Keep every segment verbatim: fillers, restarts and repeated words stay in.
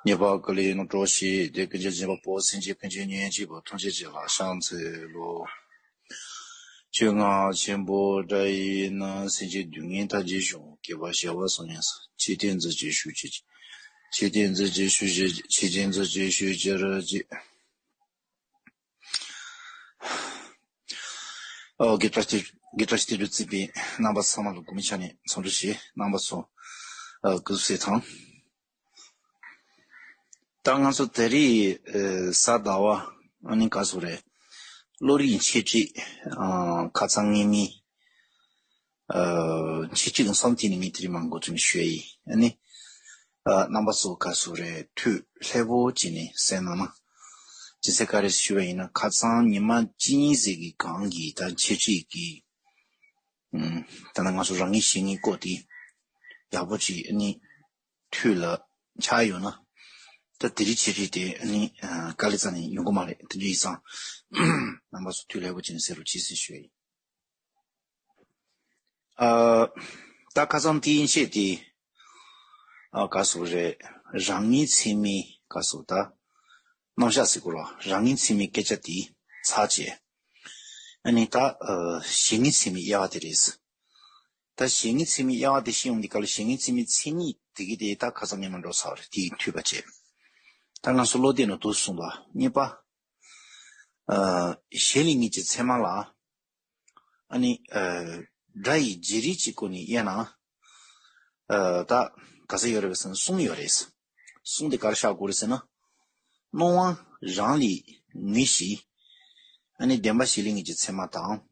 ཉེས་པ་ཀུན་ལས་རྣམ་གྲོལ་ཞིང་། སྡིག་ཀུན་རྒྱུན་བཅད་པ་པོ། སེམས་ཅན་ཕན་ཕྱིར་ཉོན་ཅིག་པ། ཐམས་ཅད་ཀྱི་ལ་ཕྱག་འཚལ་ལོ། ཆོས་རྔ་ཆེན་པོ་སྒྲ་ཡིས་ནི། སེམས་ཅན་སྡུག་བསྔལ་མཐའ་རྒྱས་ཤིང་། བསྐལ་པ་བྱེ་བ་གསུམ་ཡན་ས། ཆོས་ཐོས་ཉིད་ཀྱི་ཞུ་ཅི། ཆོས་ཐོས་ཉིད་ཀྱི་ཞུ་ཅི། ཆོས་ཐོས་ཉིད་ཀྱི་ཞུ་ཅི་ར་ཅི། ཨོ། དགེ་བཀྲ་ཤིས། དགེ་བཀྲ་ཤིས་དེ་འདྲ་བརྩིས་པའི་རྣམ་པ་ཚང་མ་ལ་དགོངས་མི་ཆ་ནས་འཚམས་འདྲི་ཞུ། རྣམ་པ་ཚོ་ཨ་སྐུ་གཟུགས་གསལ་ཐང་། ད་ང་ཚོ་དེ་རིང་ཨ་གཟའ་ཟླ་བ་ཨ་ནི་ག་ཚོད་རེད། བློ་རིག་འཆད་ཁྲིད་ཨ་ཁ་སང་ངེད་གཉིས་ཨ་འཆད་ཁྲིད་ཀྱི་མཚམས་དེ་ནས་ངས་དེ་རིང་མར་འགོ་ཚུགས་ནས་ཞུ་ཡ་ཡིན། ཨ་ནི་ཨ་རྣམ་པ་ཚོ་ག་ཚོད་རེད། ཐུགས་ལྷོད་པོ་བྱས་ནས་གསན་གནང་ན། རྒྱུ་མཚན་ག་རེ་ཞུས་པ་ཡིན་ན། ཁ་སང་ཉི་མ་གཅིག་གཉིས་ཙམ་གྱི་སྒང་གི་ད་འཆད་ཁྲིད་ཀྱི་ཨ་ད་ནི་ང་ཚོ་རང་ཉིད་གཞན་ཉིད་སྐོར་དེ་ཡག་པོ་ཅིག་ཨ་ནི་ཐུགས་ལ་འཆར་ཡོད་ན། ད་དེ་རིང་འཆད་ཁྲིད་དེ་ཨ་ནི་ཨ་དཀའ་ལས་རྩ་ནས་ཡོང་གི་མ་རེད། དེ་འདྲ་ཡིན་ཙང་རྣམ་པ་ཚོ་ཐུགས་ལྷོད་པོ་བྱས་ནས་གསན་རོགས་གྱིས་ཟེར་ཞུ་ཡ་ཡིན། ཨ་ད་ཁ་སང་དེའི་ཆེད་དེ་ཨ་ག་ཟེར་རེད། རང་ཉིད་ཚད་མའི་ག་ཟེར་ད་རྣམ་གཞག་ཟེར་དགོས་རེད། རང་ཉིད་ཚད་མའི་སྐད་ཆ་དེ་ཚར་བྱས། ཨ་ནི་ད་ཨ་གཞན་ཉིད་ཚད་མའི་དབྱེ་བ་དེ་རེད། ད་གཞན་ཉིད་ཚད་མའི་དབྱེ་བ་དེ་ཤེས་ཡོང་དུས་སྐབས་ལ་གཞན་ཉིད་ཚད་མའི་མཚན་ཉིད་དེ་གི་དེ་ད་ཁ་སང་ངས་མར་འགྲོ་ཚར་བ་རེད། དེ་ཡིན་འཐུས་པ་བྱས། ད་ང་ཚོ་བློ་གཏད་ནས་འདུག་གསུངས་པ། གཉིས་པ། ཨ་གཞན་ལས་ངེས་ཀྱི་ཚད་མ་ལ། ཨ་ནི་ཨ་སྒྲ་ཡི་བྱེད་རིགས་ཀྱི་སྒོ་ནས་དབྱེ་ན། ཨ་ད་ག་ཚོད་ཡོད་རེད་ཟེར་ན་གསུམ་ཡོད་རེད། གསུམ་དེ་ག་རེ་བཞག་དགོས་རེད་ཟེར་ན། སྣང་བ་རང་ལས་ངེས་ཤིང་། ཨ་ནི་བདེན་པ་གཞན་ལས་ངེས་ཀྱི་ཚད་མ་དང་།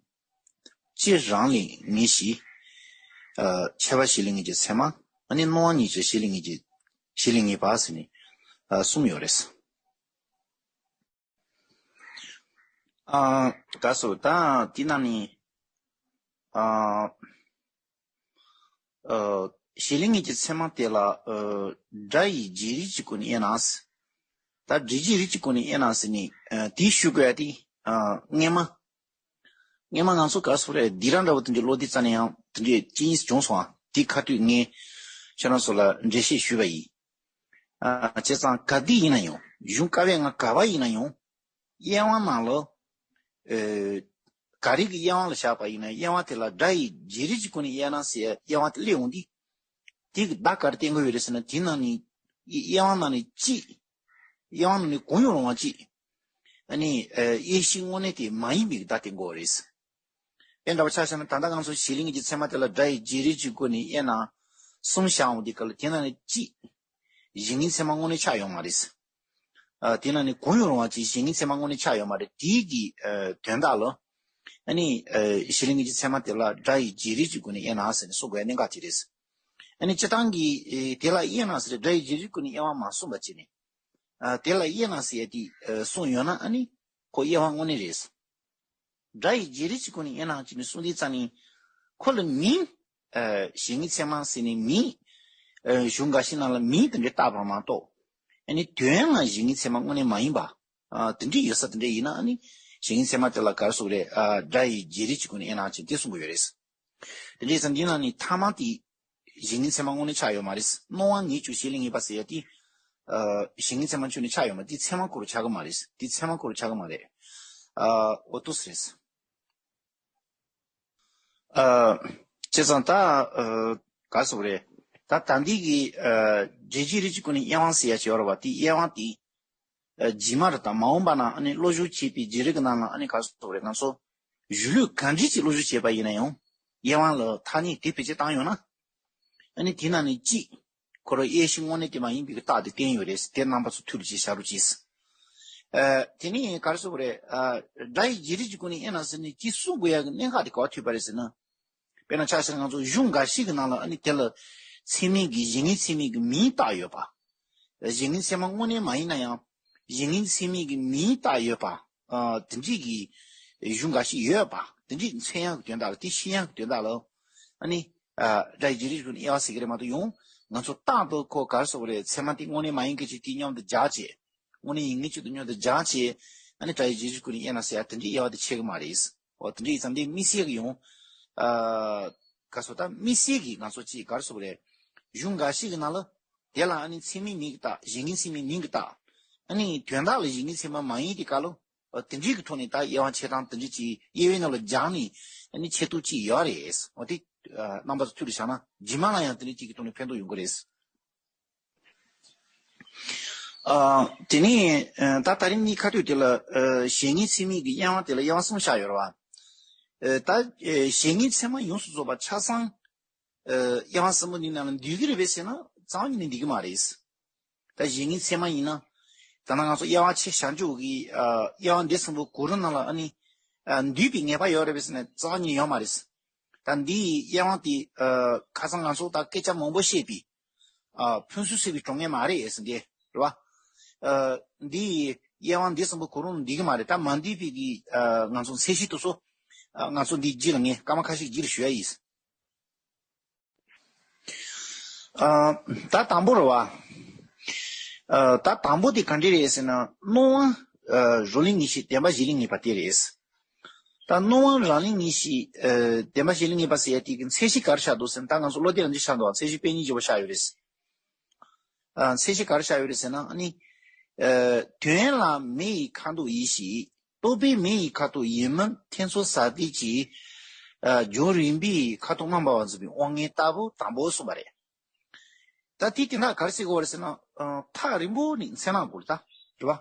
སྤྱི་རང་ལས་ངེས་ཤིང་། ཨ་ཁྱད་པར་གཞན་ལས་ངེས་ཀྱི་ཚད་མ། ཨ་ནི་སྣང་བ་ཉིད་ཀྱི་གཞན་ལས་ངེས་ཀྱི་གཞན་ལས་ངེས་པ་ཟེར་ནས་ཨ་གསུམ་ཡོད་རེད། ཨ་ག་ཟེར་ད་དེ་ནང་ནས་ཨ་ཨ་གཞན་ལས་ངེས་ཀྱི་ཚད་མ་དེ་ལ་ཨ་སྒྲ་ཡི་བྱེད་རིགས་ཀྱི་སྒོ་ནས་དབྱེ་ན། ད་སྒྲའི་བྱེད་རིགས་ཀྱི་སྒོ་ནས་དབྱེ་ན་ཟེར་ནས་ཨ་དེ་ཞུ་དགོས་ཡ་དེ་ཨ་སྔས་མ། སྔས་མ་ང་ཚོ་ག་ཟེར་རེད། འདི་རང་འདྲ་བོ་དེ་འདྲའི་བློ་དེ་རྩ་ནས་ཡང་དེ་འདྲའི་ཅི་ཡིན་བྱུང་སོང་ཨ། དེ་ཁ་ཐུག་ངས་ཁྱེད་རང་ཚོ་ལ་འགྲེལ་བཤད་ཞུས་པ་ཡིན། ཨ་བྱས་ཙང་ག་དུས་ཡིན་ན་ཡང་། གཞུང་བཀའ་པོད་ལྔ་ག་པར་ཡིན་ན་ཡང་། དབྱེ་བ་ནང་ལ། ཨེ། ག་རེ་གི་དབྱེ་བ་ལ་བཞག་པ་ཡིན་ན། དབྱེ་བ་དེ་ལ་སྒྲ་ཡི་བྱེད་རིགས་ཀྱི་སྒོ་ནས་དབྱེ་ན་ཟེར་དབྱེ་བ་དེ་སླེབས་འོང་དུས། དེ་གི་བརྡ་ག་རེ་བསྟན་གྱི་ཡོད་རེད་ཟེར་ན། དེ་ནང་ནས་དབྱེ་བ་ནང་ནས་གཅིག་དབྱེ་བ་ནང་ནས་གང་ཡང་རུང་བ་གཅིག་ཨ་ནི་ཨེ་དབྱེ་གཞི་དངོས་གནས་དེ་མ་ཡིན་པའི་བརྡ་བསྟན་གྱི་ཡོད་རེད། དེ་འདྲ་བ་ཆ་བཞག་ན། ད་ལྟ་ང་ཚོ་གཞན་ལས་ངེས་ཀྱི་ཚད་མ་དེ་ལ་སྒྲ་ཡི་བྱེད་རིགས་ཀྱི་སྒོ་ནས་དབྱེ་ན་གསུམ་བཞག་འོང་དུས་སྐབས་ལ། དེ་ནང་ནས་གཅིག་གཞན་ངེས་ཚད་མ་དངོས་གནས་ཆགས་ཡོད་མ་རེད། ཨ་དེ་ནང་ནས་གང་ཡང་རུང་བ་གཅིག་གཞན་ངེས་ཚད་མ་དངོས་གནས་ཆགས་ཡོད་མ་རེད། དེའི་གི་ཨ་དོན་དག་ལ། ཨ་ནི་ཨ་གཞན་ལས་ངེས་ཀྱི་ཚད་མ་དེ་ལ་སྒྲ་ཡི་བྱེད་རིགས་ཀྱི་སྒོ་ནས་དབྱེ་ན་ཟེར་ནས་གསུང་དགོས་གནད་འགག་དེ་རེད། ཨ་ནི་སྤྱིར་བཏང་གི་ཨེ་དེ་ལ་དབྱེ་ན་ཟེར་སྒྲ་ཡི་བྱེད་རིགས་ཀྱི་སྒོ་ནས་དབྱེ་བ་མ་གསུངས་པ་བྱས་ནས། ཨ་དེ་ལ་དབྱེ་ན་ཟེར་ཡ་དེ་ཨ་གསུངས་ཡོད་ན། ཨ་ནི་ཁོ་དབྱེ་བ་དངོས་གནས་རེད། སྒྲ་ཡི་བྱེད་རིགས་ཀྱི་སྒོ་ནས་དབྱེ་ན་ཅིག་ནས་གསུངས་དུས་ཙམ་ནས། ཁོ་ལ་མིང་ཨ་གཞན་ངེས་ཚད་མ་ཟེར་ནས་མིང་ཨ་གཞུང་འགའ་ཞིག་ནང་ལ་མིང་དེ་འདྲ་བཏགས་པ་མ་གཏོགས། ཨ་ནི་དོན་ལ་གཞན་ངེས་ཚད་མ་དངོས་གནས་མ་ཡིན་པ། ཨ་དེ་འདྲ་ཡོད་ས་དེ་འདྲ་ཡིན་ན། ཨ་ནི་གཞན་ངེས་ཚད་མ་དེ་ལ་ག་རེ་ཟེར་དགོས་རེད། ཨ་སྒྲ་ཡི་བྱེད་རིགས་ཀྱི་སྒོ་ནས་དབྱེ་ན་ཅིག་དེ་གསུང་གི་ཡོད་རེད། དེ་འདྲ་ཡིན་ཙང་འདི་ནང་ནས་ཐ་མ་དེ་གཞན་ངེས་ཚད་མ་དངོས་གནས་ཆགས་ཡོད་མ་རེད། སྣང་བ་ཉིད་ཀྱང་གཞན་ལས་ངེས་པ་ཟེར་ཡ་དེ་ཨ་གཞན་ངེས་ཚད་མ་ཁྱོན་ནས་ཆགས་ཡོད་མ་རེད། དེ་ཚད་མ་སྐོར་ཆགས་ཀྱི་མ་རེད། དེ་ཚད་མ་སྐོར་ཆགས་ཀྱི་མ་རེད། ཨ་འོ་འདུག་སེ་རེད། ཨ་བྱས་ཙང་ད་ཨ་ག་རེ་ཟེར་དགོས་རེད། ད་ད་འདི་གི་ཨ་སྒྲའི་བྱེད་རིགས་ཀྱི་སྒོ་ནས་དབྱེ་བ་ཟེར་ཡ་ཅིག་ཡོད་རེད་པ། དེ་དབྱེ་བ་དེ་ཨ་རྗེས་མ་རེད། ད་མ་འོངས་པ་ན་ཨ་ནི་བློ་སྦྱོང་བྱེད་པའི་བྱེད་རིགས་ཀྱི་ནང་ལ། ཨ་ནི་ག་རེ་ཟེར་དགོས་རེད། ང་ཚོ་གཞུང་ལུགས་གང་འདྲ་ཅིག་བློ་སྦྱོང་བྱས་པ་ཡིན་ན་ཡང་། དབྱེ་བ་ལ་ཐ་སྙད་དེ་བེད་སྤྱོད་བཏང་ཡོང་ན། ཨ་ནི་དེ་ནང་ནས་གཅིག་ཁོ་རང་དབྱེ་གཞི་དངོས་གནས་དེ་མ་ཡིན་པའི་རྟགས་དེ་བསྟན་ཡོད་རེད། དེ་རྣམ་པ་ཚོ་ཐུགས་ལ་བཞག་རོགས་གྱིས། ཨ་དེ་ནས་ག་རེ་ཟེར་དགོས་རེད། ཨ་སྒྲ་ཡི་བྱེད་རིགས་ཀྱི་སྒོ་ནས་དབྱེ་ན་ཟེར་ནས་དེ་གསུང་དགོས་ཡ་གི་གནད་འགག་དེ་ག་པར་ཐུག་པ་རེད་ཟེར་ན། དཔེར་ན་ཆ་བཞག་ན་ང་ཚོ་གཞུང་འགའ་ཞིག་གི་ནང་ལ། ཨ་ནི་དེ་ལ་ཚད་མིན་གྱི་གཞན་ངེས་ཚད་མིན་གྱི་མིང་བཏགས་ཡོད་པ། གཞན་ངེས་ཚད་མ་དངོས་གནས་མ་ཡིན་ན་ཡང་། གཞན་ངེས་ཚད་མིན་གྱི་མིང་བཏགས་ཡོད་པ། ཨ་དེ་འདྲའི་གི་གཞུང་འགའ་ཞིག་ཡོད་པ། དེ་འདྲའི་མཚོན་ཡག་གི་དོན་དག་ལ། དེ་ཤེས་ཡག་གི་དོན་དག་ལ། ཨ་ནི་ཨ་སྒྲ་ཡི་བྱེད་རིགས་ཀྱི་སྒོ་ནས་དབྱེ་བ་ཟེར་གྱི་རེད་མ་གཏོགས། ཡང་ང་ཚོ་རྟག་ཏུ་ཁོ་ག་རེ་ཟེར་དགོས་རེད། ཚད་མ་དེ་དངོས་གནས་མ་ཡིན་མཁན་ཅིག་དེ་མཉམ་དུ་སྦྱར་བྱས། དངོས་གནས་ཡིན་མཁན་ཅིག་དང་མཉམ་དུ་སྦྱར་བྱས། ཨ་ནི་སྒྲ་ཡི་བྱེད་རིགས་ཀྱི་སྒོ་ནས་དབྱེ་ན་ཟེར་ཡ་དེ་འདྲའི་དབྱེ་བ་དེ་ཕྱེ་གི་མ་རེད། འོ་དེ་འདྲ་ཡིན་ཙང་འདི་དམིགས་བསལ་གྱི་ཡང་ཨ་ག་རེ་ཟེར། ད་དམིགས་བསལ་གྱི་ང་ཚོ་ཅིག་ག་རེ་ཟེར་དགོས་རེད། གཞུང་འགའ་ཞིག་གི་ནང་ལ་ དེ་ལ་ཨ་ནི་ཚད་མའི་མིང་གིས་བཏགས། གཞན་ངེས་ཚད་མའི་མིང་གིས་བཏགས། ཨ་ནི་དོན་དག་ལ་གཞན་ངེས་ཚད་མ་མ་ཡིན་དེ་ག་ལོ། ཨ་དེ་འདྲའི་གི་ཐོག་ནས་ད་དབྱེ་བ་ཕྱེ་སྟངས་དེ་འདྲ་ཅིག་དབྱེ་བའི་ནང་ལ་སྦྱངས་ནས་ཨ་ནི་ཕྱེ་ཐུབ་ཀྱི་ཡོད་རེད། འོ་དེ་ཨ་རྣམ་པ་ཚོ་ཐུགས་ལ་བཞག་ན་རྗེས་མ་ལ་ཡང་དེ་འདྲ་ཅིག་གི་ཐོག་ནས་ཕན་ཐོགས་ཡོང་གི་རེད། ཨ་དེ་ནས་ཨ་ད་ད་རིང་གཉིས་ཁ་ཐུག་དེ་ལ་ཨ་གཞན་ངེས་ཚད་མའི་གི་དབྱེ་བ་དེ་ལ་དབྱེ་བ་གསུམ་བཞག་ཡོད་རེད་བ། ཨ་ད་ཨ་གཞན་ངེས་ཚད་མ་ཡོངས་སུ་རྫོགས་པ་ཆ་ཚང་ཨ་དབྱེ་བ་གསུམ་པོ་འདི་ནང་ལ་འདུས་ཀྱི་རེད་པས་ཟེར་ན་རྩ་བ་ཉིད་ནས་འདུས་ཀྱི་མ་རེད། ད་གཞན་ངེས་ཚད་མ་ཡིན་ན། ད་ནང་ང་ཚོ་དབྱེ་བ་ཕྱེ་བཞག་འཇུག་གི་ཨ་དབྱེ་བ་འདི་གསུམ་པོ་གོ་རིམ་ནང་ལ་ཨ་ནི་ཨ་འདུས་པའི་ངེས་པ་ཡོད་རེད་པས་ཟེར་ན་རྩ་བ་ཉིད་ནས་ཡོད་མ་རེད། ད་འདིའི་དབྱེ་བ་དེ་ཨ་ཁ་སང་ང་ཚོ་ད་སྐད་ཆ་མང་པོ་བཤད་པའི་ཨ་ཕུན་སུམ་ཚོགས་པའི་གྲོགས་ངན་མ་རེད་ཟེར་འདི་རེད་བ། ཨ་འདིའི་དབྱེ་བ་འདི་གསུམ་པོ་གོ་རིམ་འདུས་ཀྱི་མ་རེད། ད་མ་འདུས་པའི་གི་ཨ་ང་ཚོ་མཚན་གཞི་དེ་ཚོ་ཨ་ང་ཚོ་འདི་རྗེས་ལ་ངས་སྐར་མ་ཁ་ཤས་རྗེས་ལ་ཞུ་ཡ་ཡིན། ཨ་ད་དང་པོ་རེད་བ། ཨ་ད་དང་པོ་དེ་ག་འདྲ་རེད་ཟེར་ན་སྣང་བ་ཨ་རང་ལུགས་ངེས་ཤེས་བདེན་པ་གཞན་ལུགས་ངེས་པ་དེ་རེད། ད་སྣང་བ་རང་ལུགས་ངེས་ཤེས་ཨ་བདེན་པ་གཞན་ལུགས་ངེས་པ་ཟེར་ཡ་དེ་གི་མཚན་གཞི་ག་རེ་བཞག་འདུག་ཟེར་ན་ད་ང་ཚོ་བློ་གཏད་ལ་འདི་བཞག་འདུག་མཚན་གཞི་དཔེ་རྙིང་རྗེ་པོ་བཞག་ཡོད་རེད། ཨ་མཚན་གཞི་ག་རེ་བཞག་ཡོད་རེད་ཟེར་ན་ཨ་ནི། ཨ་དོན་ལ་མེ་ཡི་ཁ་དོག་ཡིན་ཞིང་། རྟོག་པས་མེ་ཡི་ཁ་དོག་ཡིན་མིན་ཐེ་ཚོམ་ཟ་སྟེ་ཀྱི། ཨ་རྒྱུན་རིང་པོའི་ཁ་དོག་དམར་འབར་བ་འཛིན་པའི་དབང་ངེས་ལྟ་བུ་དང་པོ་གསུངས་པ་རེད། ད་དེ་དེ་འདྲ་ག་རེ་ཟེར་དགོས་རེད་ཟེར་ན། ཨ་ཐག་རིང་པོ་ནས་མཚན་ལ་གོ་ལ་ད། རེད་བ།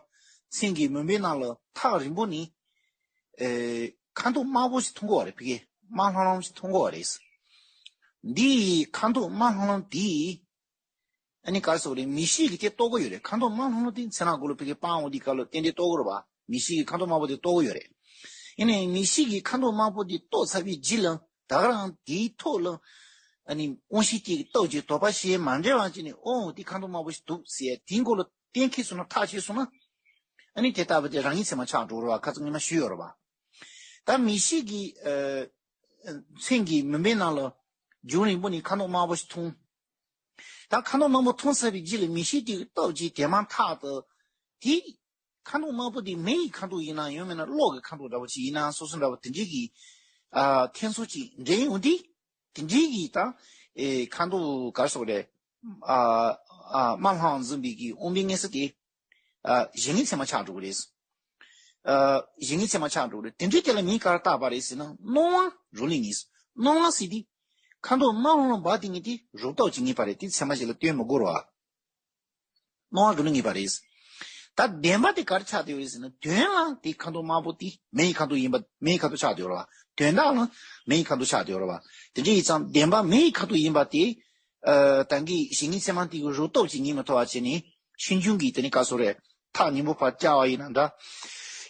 མཚན་གྱི་མུན་པའི་ནང་ལ་ཐག་རིང་པོ་ནས། ཨེ་ཁ་དོག་དམར་པོ་ཞིག་མཐོང་གི་ཡོད་རེད་ཕ་གི། དམར་ལྷང་ལྷང་ཞིག་མཐོང་གི་ཡོད་རེད། འདིའི་ཁ་དོག་དམར་ལྷང་ལྷང་དེས། ཨ་ནི་ག་རེ་ཟེར་དགོས་རེད། མིག་ཤེས་ཀྱིས་དེ་རྟོགས་ཀྱི་ཡོད་རེད། ཁ་དོག་དམར་ལྷང་ལྷང་དེ་མཚན་ལ་གོ་ལ་ཕ་གི་སྤང་འོང་དེ་ག་ལ་ཏན་ཏན་རྟོགས་ཀྱི་རེད་བ། མིག་ཤེས་ཀྱིས་ཁ་དོག་དམར་པོ་དེ་རྟོགས་ཀྱི་ཡོད་རེད། ཡིན་ནའི་མིག་ཤེས་ཀྱིས་ཁ་དོག་དམར་པོ་དེ་རྟོགས་ཚར་བའི་རྗེས་ལ། ད་ག་རང་དེའི་ཐོག་ལ། ཨ་ནི་དབང་ཤེས་ཀྱི་སྟོབས་ཀྱིས་དོགས་པ་ཞེ་མ་འདྲེས་པ་ཅིག་ནས་ཨོ་དེ་ཁ་དོག་དམར་པོ་ཞིག་འདུག་ཟེར་དེའི་མགོ་ལ་གཏན་འཁེལ་སོང་ན་ཐག་ཆོད་སོང་ན། ཨ་ནི་དེ་ལྟ་བུ་དེ་རང་ངེས་ཚད་མ་ཆགས་འགྲོ་རེད་བ། ཁ་སང་ཉི་མ་ཞུས་ཡོད་རེད་བ། ད་མིག་ཤེས་ཀྱི་ཨ་མཚན་གྱི་མུན་པའི་ནང་ལ་རྒྱུན་རིང་པོ་ནས་ཁ་དོག་དམར་པོ་ཞིག་མཐོང་། ད་ཁ་དོག་དམར་པོ་མཐོང་ཚར་བའི་རྗེས་ལ་མིག་ཤེས་དེ་གི་སྟོབས་ཀྱིས་དེ་མ་ཐག་ཏུ། དེ། ཁ་དོག་དམར་པོ་དེ་མེ་ཡི་ཁ་དོག་ཡིན་ན་ཡང་མིན་ན་གློག་གི་ཁ་དོག་འདྲ་པོ་ཅིག་ཡིན་ན་སོ་སོ་འདྲ་པོ་དེ་འདྲའི་གི་ཨ་ཐེ་ཚོམ་ཅིག་འདྲེན་ཡོང་དུས། དེ་འདྲའི་གི་ད་ཨེ་ཁ་དོག་ག་རེ་ཟེར་དགོས་རེད། ཨ་ཨ་དམར་ལྷང་འཛིན་པའི་གི་དབང་པོའི་ངེས་ས་དེ་ཨ་གཞན་ངེས་ཚད་མ་ཆགས་འགྲོ་གི་རེད། ཨ་གཞན་ངེས་ཚད་མ་ཆགས་འགྲོ་གི་རེད། དེ་འདྲའི་དེ་ལ་མིང་ག་རེ་བཏགས་པ་རེད་ཟེར་ན་སྣང་བ་རང་ལུགས་ངེས། སྣང་བ་ཟེར་དུས་ཁ་དོག་དམར་ལྷང་ལྷང་འབར་དེ་ངེས་དེ་རང་སྟོབས་ཀྱིས་ངེས་པ་རེད། དེ་ཚད་མ་ཞིག་ལ་སྟོན་མི་དགོས་རེད་བ། སྣང་བ་རང་ལུགས་ངེས་པ་རེད། ད་བདེན་པ་དེ་ག་རེ་ཆགས་བསྡད་ཡོད་རེད་ཟེར་ན་དོན་ལ་དེ་ཁ་དོག་དམར་པོ་དེ་མེ་ཡི་ཁ་དོག་ཡིན་པ་མེ་ཡི་ཁ་དོག་ཆགས་བསྡད་ཡོད་རེད་བ། དོན་དག་ལ་མེ་ཡི་ཁ་དོག་ཆགས་བསྡད་ཡོད་རེད་བ། དེ་འདྲ་ཡིན་ཙང་བདེན་པ་མེ་ཡི་ཁ་དོག་ཡིན་པ་དེ། ཨ་ད་གིན་གཞན་ངེས་ཚད་མ་དེ་གི་རང་སྟོབས་ཀྱིས་ངེས་མི་ཐུབ་པ་བྱས་ནས་ཤིང་ཆུང་གིས་དེ་ནི་ག་རེ་ཟེར་དགོས་རེད། ཐག་རིང་པོ་ཕར་བཅག་པ་ཡིན་ན་འདྲ།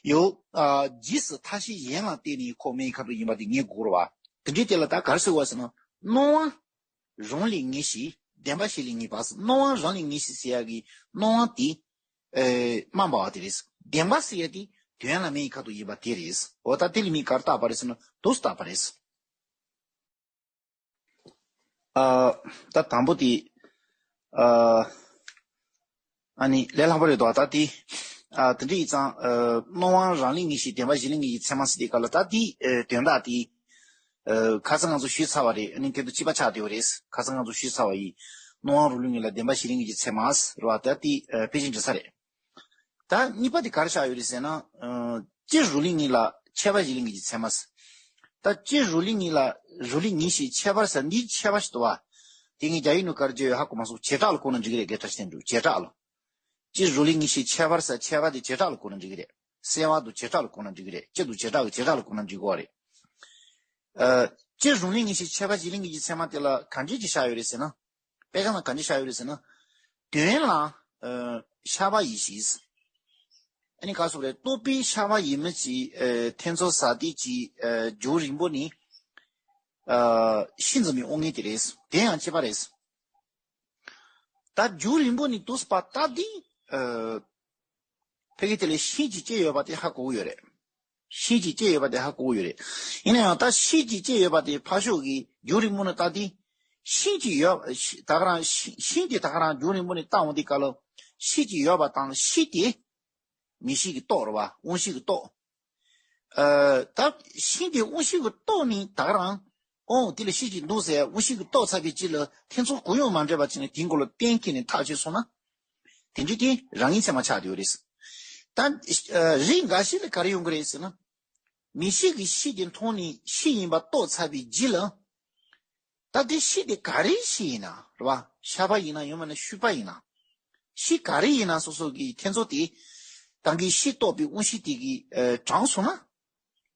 ཡོད། ཨ་རྗེས་སུ་ཐག་ཤིང་གཞན་ལ་བརྟེན་ནས་ཁོ་མེ་ཡི་ཁ་དོག་ཡིན་པ་དེ་ངེས་དགོས་རེད་བ། དེ་འདྲའི་དེ་ལ་ད་ག་རེ་ཟེར་དགོས་ཟེར་ན་སྣང་བ། རང་ལུགས་ངེས་ཤེས་བདེན་པ་གཞན་ལུགས་ངེས་པ། སྣང་བ་རང་ལུགས་ངེས་ཤེས་ཟེར་ཡག་གི་སྣང་བ་དེ་ཨེ་དམར་འབར་བ་དེ་རེད། བདེན་པ་ཟེར་ཡག་དེ་དོན་ལ་མེ་ཡི་ཁ་དོག་ཡིན་པ་དེ་རེད། འོ་ད་དེ་ལ་མིང་ག་རེ་བཏགས་པ་རེད་ཟེར་ན་དུས་སུ་བཏགས་པ་རེད། ཨ་ད་དང་པོ་དེ་ཨ། ཨ་ནི་ལས་སླ་པོ་རེད་དོ། ད་དེ་ཨ་དེ་འདྲ་ཡིན་ཙང་ཨ་སྣང་བ་རང་ལུགས་ངེས་ཤེས་བདེན་པ་གཞན་ལུགས་ངེས་ཤེས་ཚད་མ་ཟེར་དེ་ག་ལ་ད་དེ་ཨ་དོན་དག་དེ་ཨ་ཁ་སང་ང་ཚོ་ཞུས་ཚར་བ་རེད། ཨ་ནི་དེ་དང་གཅིག་པ་ཆགས་བསྡད་ཡོད་རེད། ཁ་སང་ང་ཚོ་ཞུས་ཚར་བ་ཡིན། སྣང་བ་རང་ལུགས་ངེས་ལ་བདེན་པ་གཞན་ལུགས་ངེས་ཀྱི་ཚད་མ་རེད་བ། ད་དེ་ཨ་ཕལ་ཆེར་འགྲིག་ས་རེད། ད་གཉིས་པ་དེ་ག་རེ་བཞག་ཡོད་རེད་ཟེར་ན་ཨ་སྤྱི་རང་ལུགས་ངེས་ལ་ཁྱད་པར་གཞན་ལུགས་ངེས་ཀྱི་ཚད་མ་ཟེར། ད་སྤྱི་རང་ལུགས་ངེས་ལ་རང་ལུགས་ངེས་ཤེས་ཁྱད་པར་ཟེར་འདིའི་ཁྱད་པར་ཞིག་འདུག་བ། དེ་ངས་རྒྱ་ཡིག་ནང་ག་རེ་བརྗོད་ཡོད་ཧ་གོ་མ་སོང་། བྱེ་བྲག་ལ་གོ་ན་འགྲིག་གི་རེད། དགེ་ཕྲ་ཤེས་འདུག་བྱེ་བྲག་ལ། སྤྱི་རང་ལུགས་ངེས་ཤེས་ཁྱད་པར་ཟེར་ཁྱད་པར་དེ་བྱེ་བྲག་ལ་གོ་ན་འགྲིག་གི་རེད། གསལ་བ་དང་བྱེ་བྲག་ལ་གོ་ན་འགྲིག་གི་རེད། སྤྱི་དང་བྱེ་བྲག་གི་བྱེ་བྲག་ལ་གོ་ན་འགྲིག་གི་རེད། ཨ་སྤྱི་རང་ལུགས་ངེས་ཤེས་ཁྱད་པར་གཞན་ལུགས་ངེས་ཀྱི་ཚད་མ་དེ་ལ་ག་འདྲས་ཀྱི་བཞག་ཡོད་རེད་ཟེར་ན། དཔེ་ཆ་ནང་ག་འདྲས་བཞག་ཡོད་རེད་ཟེར་ན། དོན་ལ་ཨ་ཤར་བ་ཡིན་ཞེས། ཨ་ནི་ག་རེ་ཟེར་དགོས་རེད། རྟོག་པས་ཤར་བ་ཡིན་མིན་གྱི་ཨ་ཐེ་ཚོམ་ཟ་སྟེ་གྱི་ཨ་རྒྱུན་རིང་པོ་ནས་ཨ་ཤིང་འཛིན་པའི་དབང་ངེས་དེ་རེད། དེ་ཡང་གཅིག་པ་རེད། ད་རྒྱུན་རིང་པོ་ནས་དུས་སུ་བར་ལྟ་དུས་ཨ་ཕ་གི་དེ་ལ་ཤིང་གཅིག་སྐྱེས་ཡོད་པ་དེ་ཧ་གོ་གི་ཡོད་རེད། ཤིང་གཅིག་སྐྱེས་ཡོད་པ་དེ་ཧ་གོ་གི་ཡོད་རེད། ཡིན་ན་ཡང་ད་ཤིང་གཅིག་སྐྱེས་ཡོད་པ་དེ་ཕར་ཕྱོགས་ཀྱི་རྒྱུན་རིང་པོ་ནས་ལྟ་དུས། ཤིང་གཅིག་ཡོད། ཤི་ད་ག་རང་ཤི་ཤིང་དེ་ད་ག་རང་རྒྱུན་རིང་པོ་ནས་ལྟ་འོང་དུས་སྐབས་ལ། ཤིང་གཅིག་ཡོད་པ་དང་ཤིང་དེ་མིག་ཤེས་ཀྱིས་རྟོགས་རེད་བ། དབང་ཤེས་ཀྱིས་རྟོགས། ཨ་ད་ཤིང་དེ་དབང་ཤེས་ཀྱིས་རྟོགས་ནས་ད་ག་རང་ ཨོང་དེ་ལ་ཤི་ཅིག་འདུག་ཟེར་དབུགས་ཤིང་གིས་བཏོགས་ཚར་བའི་རྗེས་ལ་ཐེ་ཚོམ་གུ་ཡངས་མ་འདྲེས་པ་བྱས་ནས་དེའི་མགོ་ལ་གཏན་འཁེལ་ནས་ཐག་བཅད་སོང་ན། དེ་འདྲའི་དེ་རང་ངེས་ཚད་མ་ཆགས་བསྡད་ཡོད་རེད། ད་རིགས་འགའ་ཞིག་ལ་ག་རེ་ཡོང་གི་རེད་ཟེར་ན། མིག་ཤེས་ཀྱིས་ཤི་དེ་མཐོང་ནས་ཤི་ཡིན་པ་རྟོགས་ཚར་བའི་རྗེས་ལ། ད་དེ་ཤི་དེ་ག་རེའི་ཤི་ཡིན་ན་རེད་བ། ཤ་པ་ཡིན་ན་ཡང་མིན་ན་ཤུག་པ་ཡིན་ན། ཤི་ག་རེ་ཡིན་ན་སོ་སོ་གི་ཐེ་ཚོམ་དེ། ད་གིན་ཤི་རྟོགས་པའི་དབང་ཤེས་དེ་གིས་ཨ་དྲངས་སོང་ན།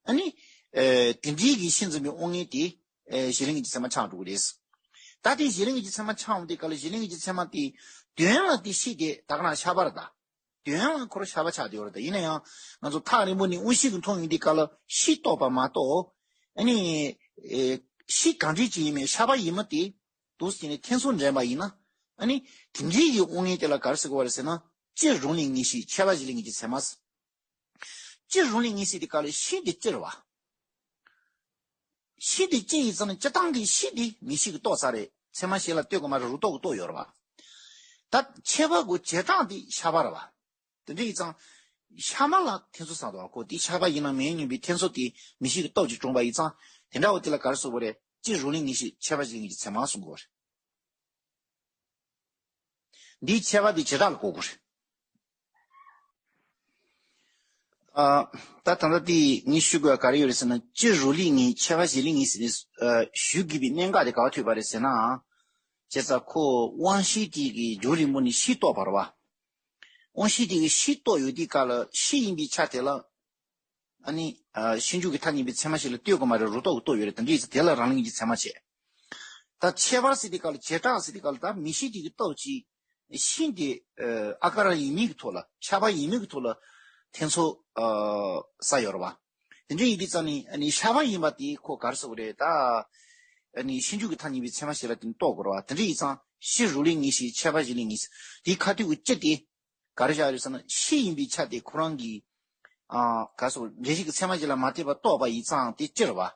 ཨ་ནི། ཨ་དེ་འདྲའི་གི་ཤི་འཛིན་པའི་དབང་མངོན་དེ། ཨ་གཞི་ལས་ངེས་ཀྱི་ཚད་མ་ཆགས་འགྲོ་གི་རེད། ད་དེ་གཞི་ལས་ངེས་ཀྱི་ཚད་མ་ཆགས་འོང་དུས་སྐབས་ལ་གཞི་ལས་ངེས་ཀྱི་ཚད་མ་དེ། དོན་ལ་དེ་ཤི་དེ་ད་ག་རང་ཤ་པ་རེད་ད། དོན་ལ་ཁོ་རང་ཤ་པ་ཆགས་བསྡད་ཡོད་རེད་ད། ཡིན་ན་ཡང་ང་ཚོ་ཐག་རིང་པོ་ནས་དབང་ཤེས་ཀྱིས་མཐོང་ཡོང་དུས་སྐབས་ལ་ཤི་རྟོགས་པ་མ་གཏོགས། ཨ་ནི། ཨེ་ཤི་གང་འདྲ་ཅིག་ཡིན་མིན་ཤ་པ་ཡིན་མིན་དེ། འདུག་སེ་བྱས་ནས་ཐེ་ཚོམ་འདྲེན་པ་ཡིན་ན། ཨ་ནི། དེ་འདྲའི་གི་དབང་མངོན་དེ་ལ་ག་རེ་ཟེར་གྱི་ཡོད་རེད་ཟེར་ན། སྤྱི་རང་ལས་ངེས་ཤེས་ཁྱད་པར་གཞི་ལས་ངེས་ཀྱི་ཚད་མ་ཟེར། སྤྱི་རང་ལས་ངེས་ཤེས་དེ་ག་ལ་ཤི་དེ་སྤྱི་རེད་བ། ཤི་དེ་སྤྱི་ཡིན་ཙང་ནི་སྤྱི་བཏང་གི་ཤི་དེ་མིག་ཤེས་ཀྱིས་རྟོགས་ཚར་རེད། ཚད་མ་གཞི་ལ་ལྟོས་དགོས་མ་རེད། རང་རྟོགས་ཀྱིས་རྟོགས་ཡོད་རེད་བ། ད་ཁྱད་པར་གྱི་བྱེ་བྲག་དེ་ཤ་པ་རེད་བ། དེ་འདྲ་ཡིན་ཙང་། ཤ་མ་ལ་ཐེ་ཚོམ་ཟ་འདུག་བ། ཁོ་དེ་ཤ་པ་ཡིན་ན་མིན་སྙམ་པའི་ཐེ་ཚོམ་དེ་མིག་ཤེས་ཀྱིས་རྟོགས་ཀྱིས་བྱུང་བ་ཡིན་ཙང་། དེ་འདྲ་བོ་དེ་ལ་ག་རེ་ཟེར་དགོས་རེད། སྤྱི་རང་ལས་ངེས་ཤེས་ཁྱད་པར་གཞི་ལས་ངེས་ཀྱི་ཚད་མ་གསུང་གི་ཡོད་རེད། འདིའི་ཁྱད་པར་དེ་བྱེ་བྲག་ལ་གོ་དགོས་རེད། ཨ། ད་ད་ལྟ་དེ་ངས་ཞུ་དགོས་པ་ག་རེ་ཡོད་རེད་ཟེར་ན། སྤྱི་རང་ལས་ངེས་ཁྱད་པར་གཞི་ལས་ངེས་ཟེར་ནས། ཨ། ཞུ་དགོས་པའི་གནད་འགག་དེ་ག་པར་ཐུག་པ་རེད་ཟེར་ན། བྱས་ཙང་ཁོ་དབང་ཤེས་དེ་གིས་རྒྱང་རིང་པོ་ནས་ཤི་རྟོགས་པ་རེད་བ། དབང་ཤེས་དེ་གིས་ཤི་རྟོགས་ཡོང་དུས་སྐབས་ལ་ཤི་ཡིན་པའི་ཆ་དེ་ལ། ཨ་ནི། ཨ། ཤེས་འཇུག་གི་མཐའ་གཉིས་པའི་ཚད་མ་ཞིག་ལ་ལྟོས་དགོས་མ་རེད། རང་རྟོགས་ཀྱིས་རྟོགས་ཡོད་རེད། དེ་འདྲ་ཡིན་ཙང་དེ་ལ་རང་ལས་ངེས་ཀྱི་ཚད་མ་བྱས། ད་ཁྱད་པར་ཟེར་དུས་སྐབས་ལ། བྱེ་བྲག་ཟེར་དུས་སྐབས་ལ་ད་མིག་ཤེས་དེ་གིས་རྟོགས་ཀྱི་ཤིང་དེ། ཨ། ཨ་ཀ་ར་ཡིན་མིན་གྱི་ཐོག་ལ། ཤ་པ་ཡིན་མིན་གྱི་ཐོག་ལ་ཐེ་ཚོམ། ཨ། ཟ་ཡོད་རེད་བ། དེ་འདྲ་ཡིན་དུས་ཙང་ནི། ཨ་ནི་ཤ་པ་ཡིན་པ་དེ་ཁོ་ག་རེ་ཟེར་དགོས་རེད་ད། ཨ་ནི་ཤེས་འཇུག་གི་མཐའ་གཉིས་པའི་ཚད་མ་ཞིག་ལ་དེ་ནི་རྟོགས་དགོས་རེད་བ། དེ་འདྲ་ཡིན་ཙང་སྤྱི་རང་ལས་ངེས་ཤེས་ཁྱད་པར་གཞི་ལས་ངེས་ཟེར། དེའི་ཁ་ཐུག་གི་སྤྱི་དེ། ག་རེ་བཞག་རེད་ཟེར་ན། ཤི་ཡིན་པའི་ཆ་དེ་ཁོ་རང་གི། ཨ། ག་རེ་ཟེར། འདྲེན་བྱེད་ཀྱི་ཚད་མ་ཞིག་ལ་མ་ལྟོས་པར་རྟོགས་པ་ཡིན་ཙང་དེ་སྤྱི་རེད་བ།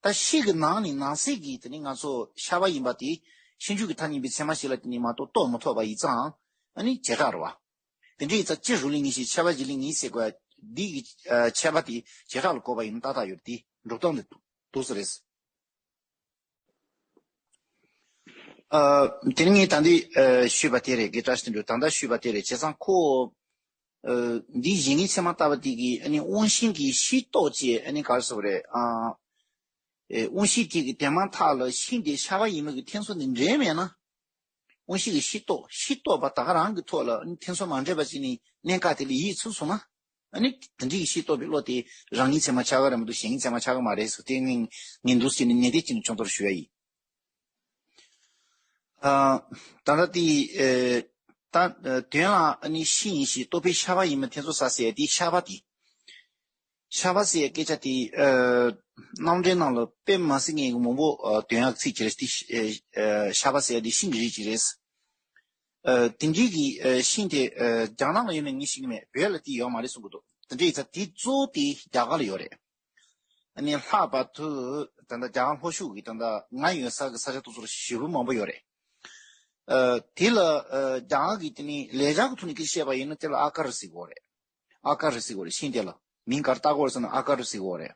ད་ཤི་གི་ནང་ནས་ནང་གསེས་ཀྱི་དེ་ནི་ང་ཚོ་ཤ་པ་ཡིན་པ་དེ། ཤེས་འཇུག་གི་མཐའ་གཉིས་པའི་ཚད་མ་ཞིག་ལ་དེ་ནི་མ་གཏོགས་རྟོགས་མི་ཐུབ་པ་ཡིན་ཙང་། ཨ་ནི་བྱེ་བྲག་རེད་བ། དེ་འདྲ་ཡིན་ཙང་སྤྱི་རང་ལས་ངེས་ཤེས་ཁྱད་པར་གཞི་ལས་ངེས་ཟེར་དགོས་ཡ་འདི་གི། ཨ། ཁྱད་པར་དེ་བྱེ་བྲག་ལ་གོ་བ་ཡིན་ན་ཏག་ཏག་ཡོད་རེད། དེ་འགྲོ་སྟངས་དེ་འདུག་སེ་རེད། ཨ། དེ་ནི་ངས་ད་ལྟ། ཨ། ཞུས་པ་དེ་རེད། དགེ་བཀྲ་ཤིས་དོན་གྲུབ། ད་ལྟ་ཞུས་པ་དེ་རེད། བྱས་ཙང་ཁོ། ཨ། འདིའི་གཞི་ངེས་ཚད་མ་ལྟ་བུ་དེ་གིས། ཨ་ནི་དབང་ཤེས་ཀྱིས་ཤི་རྟོགས་བྱས། ཨ་ནི་ག་རེ་ཟེར་དགོས་རེད། ཨ། ཨེ། དབང་ཤེས་དེ་གིས་དེ་མ་ཐག་ལ་ཤིང་དེ་ཤ་པ་ཡིན་མིན་གྱི་ཐེ་ཚོམ་དེ་འདྲེན་མེད་ན། དབང་ཤེས་ཀྱིས་ཤི་རྟོགས། ཤི་རྟོགས་པ་ད་ག་རང་གི་ཐོག་ལ་ཐེ་ཚོམ་མ་འདྲེས་པ་ཅིག་ནི་གནད་འགག་དེ་ལ་ཡིད་ཚིམ་སོང་ན། ཨ་ནི་དེ་འདྲའི་ཤི་རྟོགས་པའི་བློ་དེ་རང་ངེས་ཚད་མ་ཆགས་ཀྱི་རེད་མ་གཏོགས་གཞན་ངེས་ཚད་མ་ཆགས་ཀྱི་མ་རེད་ཟེར། དེ་ངས་ངས་འདུག་སེ་ནས་ནན་ཏན་བྱས་ནས་ཁྱོད་ཚོར་ཞུ་ཡ་ཡིན། ཨ། ད་ལྟ་དེ། ཨེ། ད་དོན་ལ་ཨ་ནི་ཤིང་ཡིན་ཞིང་རྟོགས་པས་ཤ་པ་ཡིན་མིན་ཐེ་ཚོམ་ཟ་ཟེར་ཡ་དེ་ཤ་པ་དེ། ཤ་པ་ཟེར་ཡ་སྐད་ཆ་དེ། ཨ། རྣམ་འགྲེལ་ནང་ལ་དཔེ་མི་སྲིད་མཁན་གྱི་མང་པོ། ཨ། འདོན་ཡག་ཚིག་ཅིག་རེད། དེ་ཤ་ཨ་ཤ་པ་ཟེར་ཡ་དེ་ཤིང་གི་རིགས་ཅིག་རེད། ཨ། དེ་འདྲའི་གི། ཨ། ཤིང་དེ། ཨ། རྒྱ་ནག་ལ་ཡོད་མེད་ངས་ཤེས་ཀྱི་མེད། བོད་ལ་དེ་ཡོད་མ་རེད་གསུང་གི་འདུག་དེ་འདྲ་ཡིན་ཙང་དེ་གཙོ་བོ་དེ་རྒྱ་གར་ལ་ཡོད་རེད། ཨ་ནི་ལྷག་པར་དུ་ད་ལྟ་རྒྱ་གར་ལྷོ་ཕྱོགས་ཀྱི་ད་ལྟ་ང་ཡོད་ས་གི་ས་ཆ་དེ་ཚོར་ཞེ་པོ་མང་པོ་ཡོད་རེད། ཨ། དེ་ལ། ཨ། རྒྱ་གར་གྱི་དེ་ནི་ལེགས་སྦྱར་གྱི་ཐོག་ནས་སྐད་ཆ་བཤད་པ་ཡིན་ན་དེ་ལ་ཨ་ཀ་ར་ཟེར་གྱི་ཡོད་རེད། ཨ་ཀ་ར་ཟེར་གྱི་ཡོད་རེད། ཤིང་དེ་ལ་མིང་ག་རེ་བཏགས་ཀྱི་ཡོད་རེད་ཟེར་ན་ཨ་ཀ་ར་ཟེར་གྱི་ཡོད་རེད།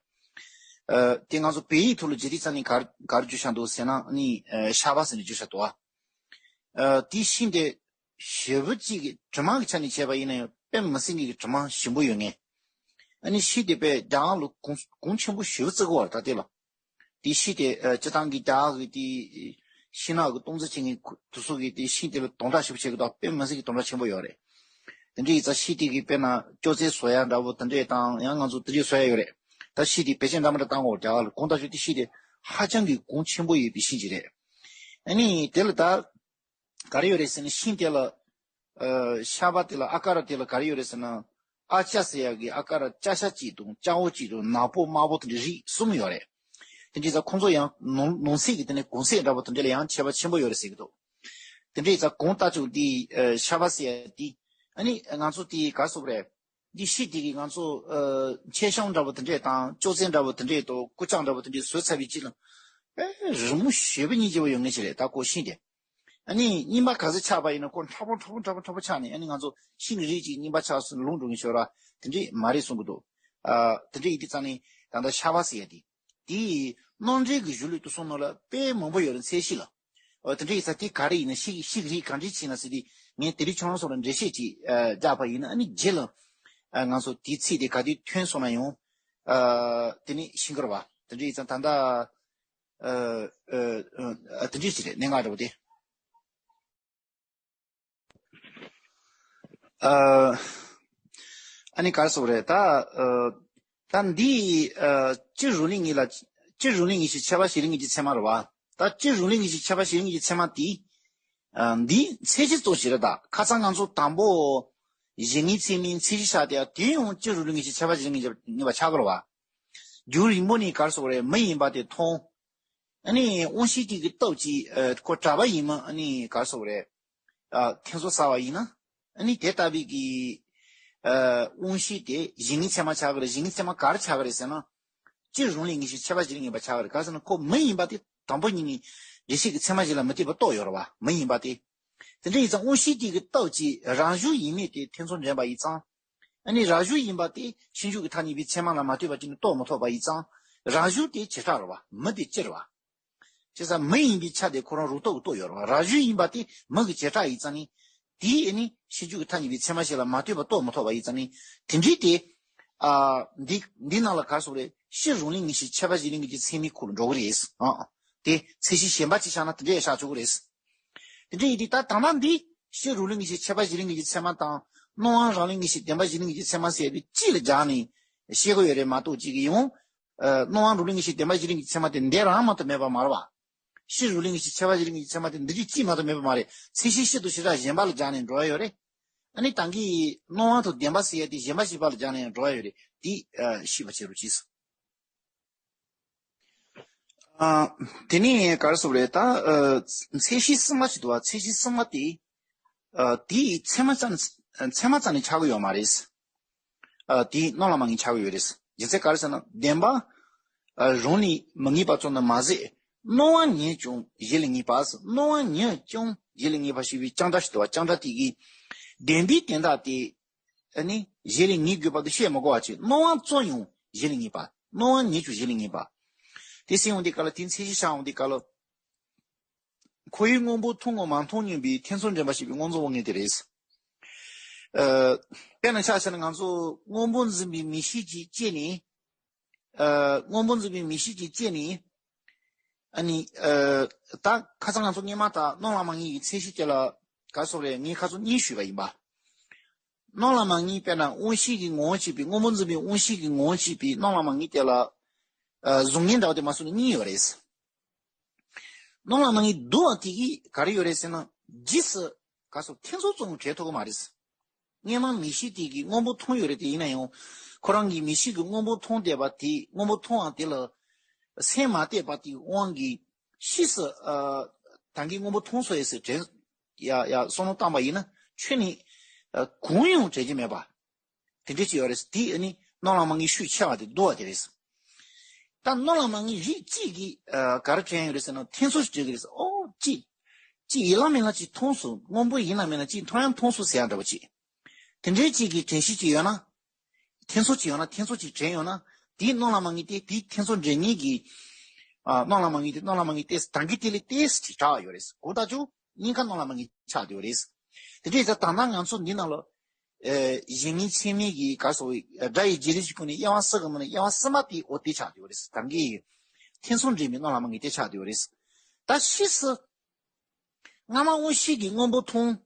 ཨ། དེ་ང་ཚོ་བོད་ཡིག་ཐོག་ལ་བརྗོད་དུས་ཙམ་ནས་ག་རེ་ག་རེ་བརྗོད་བཞག་འདུག་ཟེར་ན་ནི། ཨ། ཤ་པ་ཟེར་ནས་བརྗོད་བཞག་འདུག་ཨ། ཨ། དེ་ཤིང་དེ་ཞེ་པོ་ཅིག་གི་དྲི་མ་གི་ཆ་ནས་བྱས་པ་ཡིན་ན་ཡང་དཔེ་མི་སྲིད་མཁན་གྱི་དྲི་མ་ཞིམ་པོ་ཡོད་མཁན། ཨ་ནི་ཤིང་དེ་དཔེ་རྒྱ་གར་ལ་གོང་གོང་ཆེན་པོ་ཞེ་པོ་བརྩི་གི་ཡོད་རེད་ད་ལྟ་ལ། དེ་ཤིང་དེ། ཨ། སྤྱིར་བཏང་གི་རྒྱ་གར་གྱི་དེ་ཤིང་ནགས་ཀྱི་སྟོང་རྩིས་བྱེད་མཁན་དེ་ཚོ་གིས་དེ་ཤིང་དེ་ལ་དོགས་འདྲ་ཞེ་པོ་བྱེད་ཀྱི་འདུག་དཔེ་མི་སྲིད་ཀྱི་དོགས་འདྲ་ཆེན་པོ་ཡོད་རེད། དེ་འདྲ་ཡིན་ཙང་ཤིང་དེ་གིས་དཔེར་ན་སྐྱོ་ཚད་བཟོ་ཡ་འདྲ་བོ་དེ་འདྲས་དང་། ཡང་ང་ཚོ་དེ་འདྲས་བཟོ་ཡ་ཡོད་རེད། ད་ཤིང་དེ་བེད་སྤྱོད་འདྲ་མི་འདྲ་བཏང་གི་ཡོད་རེད། རྒྱ་གར་ལ་གོང་དང་ཤོས་དེ་ཤིང་དེ་ཧ་ཅང་གི་གོང་ཆེན་པོ་ཡོད་པའི་ཤིང་ཅིག་རེད། ཨ་ནི་དེ་ལ་ད་ག་རེ་ཡོད་རེད་ཟེར་ན་ཤིང་དེ་ལ། ཨ། ཤ་པ་དེ་ལ་ཨ་ཀ་ར་དེ་ལ་ག་རེ་ཡོད་རེད་ཟེར་ན། ཨ་ཅ་ཟེར་ཡག་གི་ཨ་ཀ་ར་ཅ་ཤ་གཅིག་དང་ཅ་འོག་གཅིག་དང་ནག་པོ་དམར་པོ་དེ་འདྲའི་རིགས་གསུམ་ཡོད་རེད། དེ་འདྲ་ཡིན་ཙང་ཁོང་ཚོ་ཡང་ནང་ནང་གསེས་ཀྱི་དེ་ནས་གོང་ཚད་འདྲ་པོ་དེ་འདྲ་ལ་ཡང་ཁྱད་པར་ཆེན་པོ་ཡོད་རེད་ཟེར་གྱི་འདུག་དེ་འདྲ་ཡིན་ཙང་གོང་ལྟ་ཅུང་དེ། ཨ། ཤ་པ་ཟེར་ཡ་དེ། ཨ་ནི་ང་ཚོ་དེ་ག་རེ་ཟེར་དགོས་རེད། འདི་ཤིང་དེ་གིས་ང་ཚོ། ཨ། མཆེད་ཤམ་འདྲ་པོ་དེ་འདྲས་དང་ཅོག་ཙེ་འདྲ་པོ་དེ་འདྲས་དང་སྐུ་ལྕགས་འདྲ་པོ་དེ་འདྲས་བཟོས་ཚར་བའི་རྗེས་ལ། ཨེ། རི་མོ་ཞེ་པོ་སྙིང་རྗེ་པོ་ཡོད་མཁན་ཞིག་རེད་ད་ཁོ་ཤིང་དེ། ཨ་ནི་རྙིང་པ་ག་ཚོད་ཆགས་པ་ཡིན་ན་ཁོ་མཁྲེགས་པོ་མཁྲེགས་པོ་མཁྲེགས་པོ་མཁྲེགས་པོ་ཆགས་ནས། ཨ་ནི་ང་ཚོ་ཤིང་གི་རིགས་ཅིག་རྙིང་པ་ཆགས་སོང་ལུང་འགྲོ་མཁན་ཤོར་བ་དེ་འདྲས་མ་རེད་གསུང་གི་འདུག་ཨ། དེ་འདྲས་ཡིན་དུས་ཙང་ནས་ད་ལྟ་ཤ་པ་ཟེར་ཡ་དེ། དེ་ཡི་ རྣམ་འགྲེལ་གྱི་གཞུང་ལུགས་དེ་གསུངས་ནོ་ལ་དཔེ་མང་པོ་ཡོད་རེད། མཚན་གཞི་ལ། འོ་དེ་འདྲ་ཡིན་ཙང་དེ་ག་རེ་ཡིན་ན་ཤེས་ཤེས་ཀྱི་རིགས་གང་འདྲ་ཅིག་ཡིན་ན་ཟེར་དུས་ངས་དེ་རིང་ཁྱོད་རང་ཚོ་ལ་འགྲེལ་བཤད་ཅིག་ཨ་རྒྱག་པ་ཡིན་ན། ཨ་ནི་རྗེས་ལ་ཨ་ང་ཚོ་དེའི་ཚིག་དེ་ག་དུས་ཐོན་སོང་ན་ཡང་ཨ་དེ་ནི་ཤེས་ཀྱི་རེད་བ། དེ་འདྲ་ཡིན་ཙང་ད་ལྟ་ཨ་ཨ་ཨ་དེ་འདྲ་ཅིག་རེད། གནད་འགག་འདྲ་པོ་དེ། ཨ་ཨ་ནི་ག་རེ་ཟེར་དགོས་རེད། ད་ཨ་ད་འདི་ཨ་སྤྱིར་རུ་ལིང་གཉིས་ལ་སྤྱིར་རུ་ལིང་གཉིས་ཤིག་ཁྱད་པར་གཞི་རིམ་གཉིས་ཀྱི་ཚད་མ་རེད་བ། ད་སྤྱིར་རུ་ལིང་གཉིས་ཤིག་ཁྱད་པར་གཞི་རིམ་གཉིས་ཀྱི་ཚད་མ་དེ་ཨ་འདི་མཚན་གཞི་གཙོ་ཞིག་རེད། ད་ཁ་སང་ང་ཚོ་དང་པོ་གཞན་དབྱེ་ཚད་མའི་མཚན་གཞི་བཞག་དེ་དེ་ཡང་སྤྱིར་རུ་ལིང་གཉིས་ཤིག་ཁྱད་པར་གཞི་རིམ་གཉིས་ཀྱི་ངེས་པ་ཆགས་ཀྱི་རེད་བ། རྒྱུན་རིང་པོ་ནས་ག་རེ་ཟེར་དགོས་རེད། མི་ཡིན་པ་དེ་མཐོང་། ཨ་ནི་དབང་ཤེས་དེ་གི་སྟོབས་ཀྱིས་ཨ་ཁོ་གྲྭ་པ་ཡིན་མིན་ཨ་ནི་ག་རེ་ཟེར་དགོས་རེད། ཨ་ཐེ་ཚོམ་ཟ་བ་ཡིན་ན། ཨ་ནི་དེ་ལྟ་བུའི་གི་ཨ་དབང་ཤེས་དེ་གཞན་དབྱེ་ཚད་མ་ཆགས་ཀྱི་རེད། གཞན་དབྱེ་ཚད་མ་ག་རེ་ཆགས་ཀྱི་རེད་ཟེར་ན། སྤྱིར་རུ་ལིང་གཉིས་ཤིག་ཁྱད་པར་གཞི་རིམ་ངེས་པ་ཆགས་ཀྱི་རེད། ག་རེ་ཟེར་ན་ཁོ་མི་ཡིན་པ་དེ་དང་པོ་ཉིད་ནས་འགྲེལ་བཤད་ཀྱི་ཚད་མ་གཞི་ལ་མི་ལྟོས་པར་རྟོགས་ཡོད་རེད་བ། མི་ཡིན་པ་དེ། དེ་འདྲ་ཡིན་ཙང་དབང་ཤེས་དེ་གི་སྟོབས་ཀྱིས་རང་བཞིན་ཡིན་མིན་དེ་ཐེ་ཚོམ་འདྲེན་པ་ཡིན་ཙང་། ཨ་ནི་རང་བཞིན་ཡིན་པ་དེ་ཕྱིས་འཇུག་གི་ཐ་སྙད་པའི་ཚད་མ་ལ་མ་ལྟོས་པ་ཅིག་ནི་རྟོགས་མི་ཐུབ་པ་ཡིན་ཙང་། རང་བཞིན་དེ་བྱེ་བྲག་རེད་བ། མི་དེ་སྤྱིར་བ། བྱས་ཙང་མི་ཡིན་པའི་ཆ་དེ་ཁོ་རང་རང་སྟོབས་ཀྱིས་རྟོགས་ཡོད་རེད་བ། རང་བཞིན་ཡིན་པ་དེ་མི་གི་བྱེ་བྲག་ཡིན་ཙང་ནི། དེའི་ཨ་ནི་ཕྱིས་འཇུག་གི་ཐ་སྙད་པའི་ཚད་མ་ཞིག་ལ་མ་ལྟོས་པར་རྟོགས་མི་ཐུབ་པ་ཡིན་ཙང་ནི། དེ་འདྲའི་དེ། ཨ་འདི་འདི་ནང་ལ་ག་རེ་ཟེར་དགོས་རེད། སྤྱིར་རུ་ལིང་གཉིས་ཤིག་ཁྱད་པར་གཞི་རིམ་གཉིས་ཀྱི་ཚད་མའི་ཁུལ་ལ་འགྲོ་གི་རེད། ཨ་དེ་མཚན་གཞི་གཞན་པ་ཅིག་བཞག་ན་དེ་འདྲ་ཡང་བཞག་ཆོག་གི་རེད། དེ་འདྲ་ཡིན་དུས་ད་ད་ལྟ་འདི་སྤྱིར་རུ་ལིང་གཉིས་ཤིག་ཁྱད་པར་གཞི་རིམ་གཉིས་ཀྱི་ཚད་མ་དང་། སྣང་བ་རང་ལིང་གཉིས་ཤིག་བདེན་པ་གཞི་རིམ་གཉིས་ཀྱི་ཚད་མ་ཟེར་བའི་གཅིག་ལ་སྦྱར་ནས་བཤད་ཀྱི་ཡོད་རེད་མ་གཏོགས། གཅིག་གི་ཡང་ཨ་སྣང་བ་རུ་ལིང་གཉིས་ཤིག་བདེན་པ་གཞི་རིམ་གྱི་ཚད་མ་དེ་འདི་རང་མ་གཏོགས་མེད་པ་མ་རེད་བ། སྤྱིར་རུ་ལིང་གཉིས་ཤིག་ཁྱད་པར་གཞི་རིམ་གྱི་ཚད་མ་དེ་འདི་རིགས་གཅིག་མ་གཏོགས་མེད་པ་མ་རེད། མཚན་གཞི་སྤྱི་དང་བྱེ་བྲག་གཞན་པ་ལ་སྦྱར་ནས་འགྲོ་ཡ་ཡོད་རེད། ཨ་ནི་ད་གིན་སྣང་བ་དང་བདེན་པ་ཟེར་ཡ་དེ་གཞན་པ་བཞི་པ་ལ་སྦྱར་ནས་ཡང་འགྲོ་ཡ་ཡོད་རེད། དེ་ཨ་ཤེས་པ་བྱེད་རོགས་གྱིས། ཨ་དེ་ནས་ག་རེ་ཟེར་དགོས་རེད། ད་ཨ་མཚན་གཞི་གསུམ་པ་ཞིག་འདུག་བ། མཚན་གཞི་གསུམ་པ་དེ་ཨ་དེ་ཚད་མ་ཙམ་ཚད་མ་ཙམ་ནས་ཆགས་ཀྱི་ཡོད་མ་རེད། ཨ་དེ་སྣང་ལ་མ་ངེས་ཆགས་ཀྱི་ཡོད་རེད། རྒྱུ་མཚན་ག་རེ་ཟེར་ན། བདེན་པ་ཨ་རང་ལ་མི་ངེས་པ་ཙམ་དུ་མ་ཟད། སྣང་བ་ཉིད་ཀྱང་གཞི་ལ་ངེས་པ། སྣང་བ་ཉིད་ཀྱང་གཞི་ལ་ངེས་པ་ཞེས་པའི་རྐྱང་སྒྲ་ཞིག་འདུག་བ། རྐྱང་སྒྲ་དེ་གིས་བདེན་པའི་དོན་དག་དེ་ཨ་ནི་གཞི་ལ་ངེས་དགོས་པ་དེ་བཤད་མི་དགོས་པ་བྱས། སྣང་བ་ཙམ་ཡང་གཞི་ལ་ངེས་པ། སྣང་བ་ཉིད་ཀྱང་གཞི་ལ་ངེས་པ། དེ་ཟེར་ཡོང་དུས་སྐབས་ལ། དེ་མཚན་གཞི་བཞག་ཡོང་དུས་སྐབས་ལ། ཁོ་བོས་སྔོན་པོ་མཐོང་ངོ་མ་མཐོང་སྙམ་པའི་ཐེ་ཚོམ་འདྲེན་པ་ཞེས་པའི་མངོན་རྫོགས་དབང་ལྔ་དེ་རེད། ཨ་དཔེར་ན་ཆ་བཞག་ན་ང་ཚོ་སྔོན་པོ་འཛིན་པའི་མིག་ཤེས་ཀྱིས་དཔྱད་ནས། ཨ་སྔོན་པོ་འཛིན་པའི་མིག་ཤེས་ཀྱིས་དཔྱད་ནས། ཨ་ནི་ཨ་ད་ཁ་སང་ང་ཚོ་སྔོན་མ་ད་སྣང་ལ་མ་ངེས་ཀྱི་མཚན་གཞི་དེ་ལ་ག་རེ་ཟེར་དགོས་རེད། ངས་ཁ་སང་གཉིས་ཞུས་པ་ཡིན་པ། སྣང་ལ་མ་ངེས་དཔེར་ན་དབང་ཤེས་ཀྱི་ངོ་བོ་བྱས་པའི། སྔོན་པོ་འཛིན་པའི་དབང་ཤེས་ཀྱི་ངོ་བོ་བྱས་པའི་སྣང་ལ་མ་ངེས་དེ་ལ་ཨ་གཟུགས་བརྙན་འདྲ་བ་དེ་མ་སོང་ན་གཉིས་ཡོད་རེད། སྣང་ལ་མ་ངེས་བསྡུ་བ་དེ་གིས་ག་རེ་ཡོད་རེད་ཟེར་ན། རྗེས་སུ་ག་རེ་ཟེར། ཐེ་ཚོམ་ཙམ་བྲལ་ཐུབ་ཀྱི་མ་རེད། སྔོན་མ་མིག་ཤེས་དེ་གིས་སྔོན་པོ་མཐོང་ཡོད་རེད། དེ་ཡིན་ན་ཡང་ཁོ་རང་གི་མིག་ཤེས་ཀྱིས་སྔོན་པོ་མཐོང་བསྡད་པ་དེ། སྔོན་པོ་མཐོང་བ་དེ་ལ་སེམས་མ་གཏད་པ་དེའི་དབང་གིས་ཕྱིས་སུ་ཨ་ད་གིན་སྔོན་པོ་མཐོང་སོང་ཡོད་ཟེར་དྲན། ཡ་ཡ་བསམ་བློ་བཏང་པ་ཡིན་ན། ཁྱོན་ནས་ཨ་གང་ཡང་དྲན་གྱི་མེད་པ། དེ་འདྲ་ཅིག་ཡོད་རེད། དེ་ཨ་ནི་སྣང་ལ་མ་ངེས་ཤུགས་ཆེ་བ་དེ་བསྡུ་བ་དེ་རེད། ད་སྣང་ལ་མ་ངེས་རིགས་གཅིག་གིས་ཨ་ག་རེ་དྲན་ཡོད་རེད་ཟེར་ན། ཐེ་ཚོམ་ཞིག་སྤྲད་ཀྱི་རེད་ཟེར། ཨོ་ཅིག་ཅིག་ཡིན་ལ་མིན་ལ་ཅིག་མཐོང་སོང་། སྔོན་པོ་ཡིན་ལ་མིན་ལ་ཅིག་མཐོང་ཡང་མཐོང་སོང་ཟེར་ཡ་འདྲ་བོ་ཅིག་དེ་འདྲའི་ཅིག་གི་དྲན་ཤེས་ཅིག་ཡོད་ན། ཐེ་ཚོམ་ཅིག་ཡོད་ན། ཐེ་ཚོམ་ཅིག་དྲན་ཡོད་ན། དེའི་སྣང་ལ་མ་ངེས་དེ། དེའི་ཐེ་ཚོམ་འདྲེན་མཁན་གྱི་ཨ་སྣང་ལ་མ་ངེས་དེ། སྣང་ལ་མ་ངེས་ཏོག་ཙམ་ད་གིན་དེ་ལས་ཏོག་ཙམ་དྲག་ཡོད་རེད། གང་ལྟར་ཀྱང་གཉིས་ཀ་སྣང་ལ་མ་ངེས་ཆགས་བསྡད་ཡོད་རེད། དེ་འདྲ་ཡིན་ཙང་ད་ལྟ་ང་ཚོ་འདི་ནང་ལ་ཨ་གཞན་དབྱེ་ཚད་མའི་གི་ག་རེ་ཟེར་དགོས། སྒྲ་ཡི་བརྗེ་རེས་ཀྱི་སྒོ་ནས་དབྱེ་བ་གསུམ་གྱི་མ་ནས་དབྱེ་བ་གསུམ་པ་དེ། འོ་དེ་ཆགས་བསྡད་ཡོད་རེད། ད་གིན་ཐེ་ཚོམ་འདྲེན་པའི་སྣང་ལ་མ་ངེས་དེ་ཆགས་བསྡད་ཡོད་རེད། ད་ཕྱིས་སུ་སྔ་མ་དབང་ཤེས་ཀྱིས་སྔོན་པོ་མཐོང་།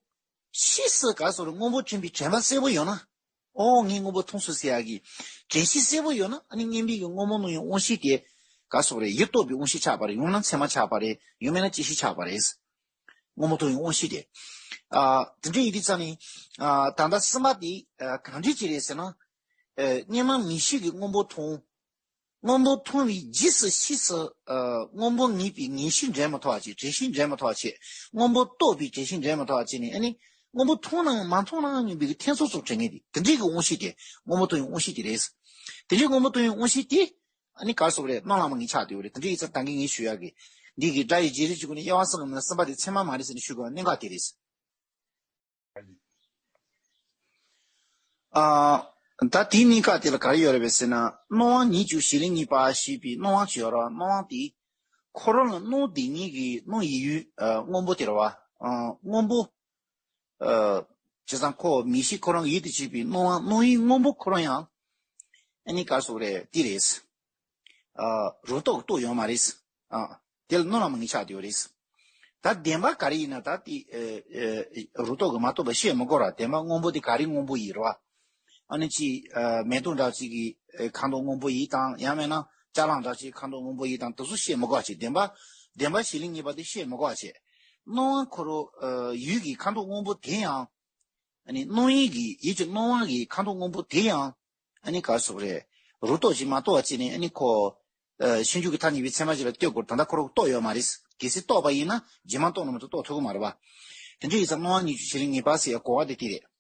ཕྱིས་སུ་ག་རེ་ཟེར་དགོས། སྔོན་པོ་དྲན་པའི་དྲན་པ་གསལ་པོ་ཡོད་ན། ཨོ་ངས་སྔོན་པོ་མཐོང་སོང་ཟེར་ཡག་གི་དྲན་ཤེས་གསལ་པོ་ཡོད་ན། ཨ་ནི་སྔོན་མའི་གི་སྔོན་པོ་མཐོང་བའི་དབང་ཤེས་དེ་ག་རེ་ཟེར་དགོས་རེད། ཡུལ་རྟོགས་པའི་དབང་ཤེས་ཆགས་པ་རེད། ཡང་ན་ཚད་མ་ཆགས་པ་རེད། ཡང་མིན་ན་བཅད་ཤེས་ཆགས་པ་རེད། སྔོན་པོ་མཐོང་བའི་དབང་ཤེས་དེ། ཨ་དེ་འདྲ་ཡིན་དུས་ཙང་ནི། ཨ་ད་ལྟ་གསུམ་པ་དེ་ཨ་གང་འདྲ་ཅིག་རེད་ཟེར་ན། ཨ་སྔོན་མ་མིག་ཤེས་ཀྱིས་སྔོན་པོ་མཐོང་། སྔོན་པོ་མཐོང་བའི་རྗེས་སུ་ཕྱིས་སུ་ཨ་སྔོན་པོ་ངེས་པའི་ངེས་ཤེས་འདྲེན་མ་ཐུབ་པ་བྱས། དྲན་ཤེས་འདྲེན་མ་ཐུབ་པ་བྱས། སྔོན་པོ་རྟོགས་པའི་དྲན་ཤེས་འདྲེན་མ་ཐུབ་པ་བྱས་ནས། ཨ་ནི་སྔོན་པོ་མཐོང་ནའང་མ་མཐོང་ནའང་སྙམ་པའི་ཐེ་ཚོམ་ཙམ་དྲན་མཁན་དེ། དེ་འདྲའི་གི་དབང་ཤེས་དེ། སྔོན་པོ་མཐོང་བའི་དབང་ཤེས་དེ་རེད། དེ་འདྲའི་སྔོན་པོ་མཐོང་བའི་དབང་ཤེས་དེ་ཨ་ནི་ག་རེ་ཟེར་དགོས་རེད། སྣང་ལ་མ་ངེས་ཆགས་བསྡད་ཡོད་རེད། དེ་འདྲ་ཡིན་ཙང་ད་གིན་ངས་ཞུ་ཡག་གི་འདི་གི་སྒྲ་ཡི་བརྗེ་རེས་ཀྱི་སྒོ་ནས་དབྱེ་བ་གསུམ་གྱི་མ་ནས་གསུམ་པ་དེ་ཚད་མ་མ་རེད་ཟེར་ནས་ཞུ་དགོས་པའི་གནད་འགག་དེ་རེད། ཨ་ ད་དེའི་གནས་སྐབས་དེ་ལ་ག་རེ་ཡོད་རེད་པས་ཟེར་ན། སྣང་བ་ཉིད་ཀྱང་གཞི་ལས་ངེས་པ་ཞེས་པའི་སྣང་བ་ཅིག་ཡོད་རེད་བ། སྣང་བ་དེ་ཁོ་རང་ལ་སྣང་བ་དེ་ཉིད་ཀྱི་སྣང་བའི་ཡུལ་ཨ་སྔོན་པོ་དེ་རེད་བ། ཨ་སྔོན་པོ། ཨ་བྱས་ཙང་ཁོ་མིག་ཤེས་ཁོ་རང་གི་ཡུལ་དུ་བྱས་པའི་སྣང་བ། སྣང་བའི་སྔོན་པོ་ཁོ་རང་ཡང་ཨ་ནི་ག་རེ་ཟེར་དགོས་རེད། དེ་རེད། ཨ་རང་རྟོགས་ཀྱིས་རྟོགས་ཡོད་མ་རེད། ཨ་དེ་ལ་སྣང་ལ་མ་ངེས་ཆགས་བསྡད་ཡོད་རེད། ད་བདེན་པ་ག་རེ་ཡིན་ན། ད་དེ་ཨ་ཨ་རང་རྟོགས་ཀྱིས་མ་རྟོགས་པ་བཤད་མི་དགོས་ར། བདེན་པ་སྔོན་པོ་དེ་ག་རེ་སྔོན་པོ་ཡིན་རེད་བ། ཨ་ནི་ཅི་ཨ་མེ་ཏོག་འདྲ་ཅིག་གི་ཨ་ཁ་དོག་སྔོན་པོ་ཡིན་དང་། ཡང་མིན་ན་ཅ་ལག་འདྲ་ཅིག་ཁ་དོག་སྔོན་པོ་ཡིན་དང་། དེ་ཚོ་བཤད་མི་དགོས་བྱས། བདེན་པ་བདེན་པ་གཞི་ལས་ངེས་པ་དེ་བཤད་མི་དགོས་བྱས། སྣང་བ་ཁོ་རང་ཨ་ཡུལ་གྱི་ཁ་དོག་སྔོན་པོ་དེ་ཡང་། ཨ་ནི་སྣང་ཡུལ་གྱི་ཡུལ་གྱི་སྣང་བ་གི་ཁ་དོག་སྔོན་པོ་དེ་ཡང་ཨ་ནི་ག་རེ་ཟེར་དགོས་རེད། རང་རྟོགས་ཀྱིས་མ་རྟོགས་པ་བྱས་ནས། ཨ་ནི་ཁོ་ཨ་ཕྱིན་ཆད་ཀྱི་མཐའ་གཉིས་པའི་ཚད་མ་གཅིག་ལ་ལྟོས་དགོས་རེད། ད་ལྟ་ཁོ་རང་རྟོགས་ཡོད་མ་རེད། གལ་སྲིད་རྟོགས་པ་ཡིན་ན་རྗེས་མ་རྟོགས་ན་མ་གཏོགས་རྟོགས་ཐུབ་ཀྱི་མ་རེད་བ། དེ་འདྲ་ཡིན་ཙང་སྣང་བ་ཉིད་ཀྱང་གཞི་ལས་ངེས་པ་ཟེར་ཡ་གོ་བ་དེ་དེ་རེད།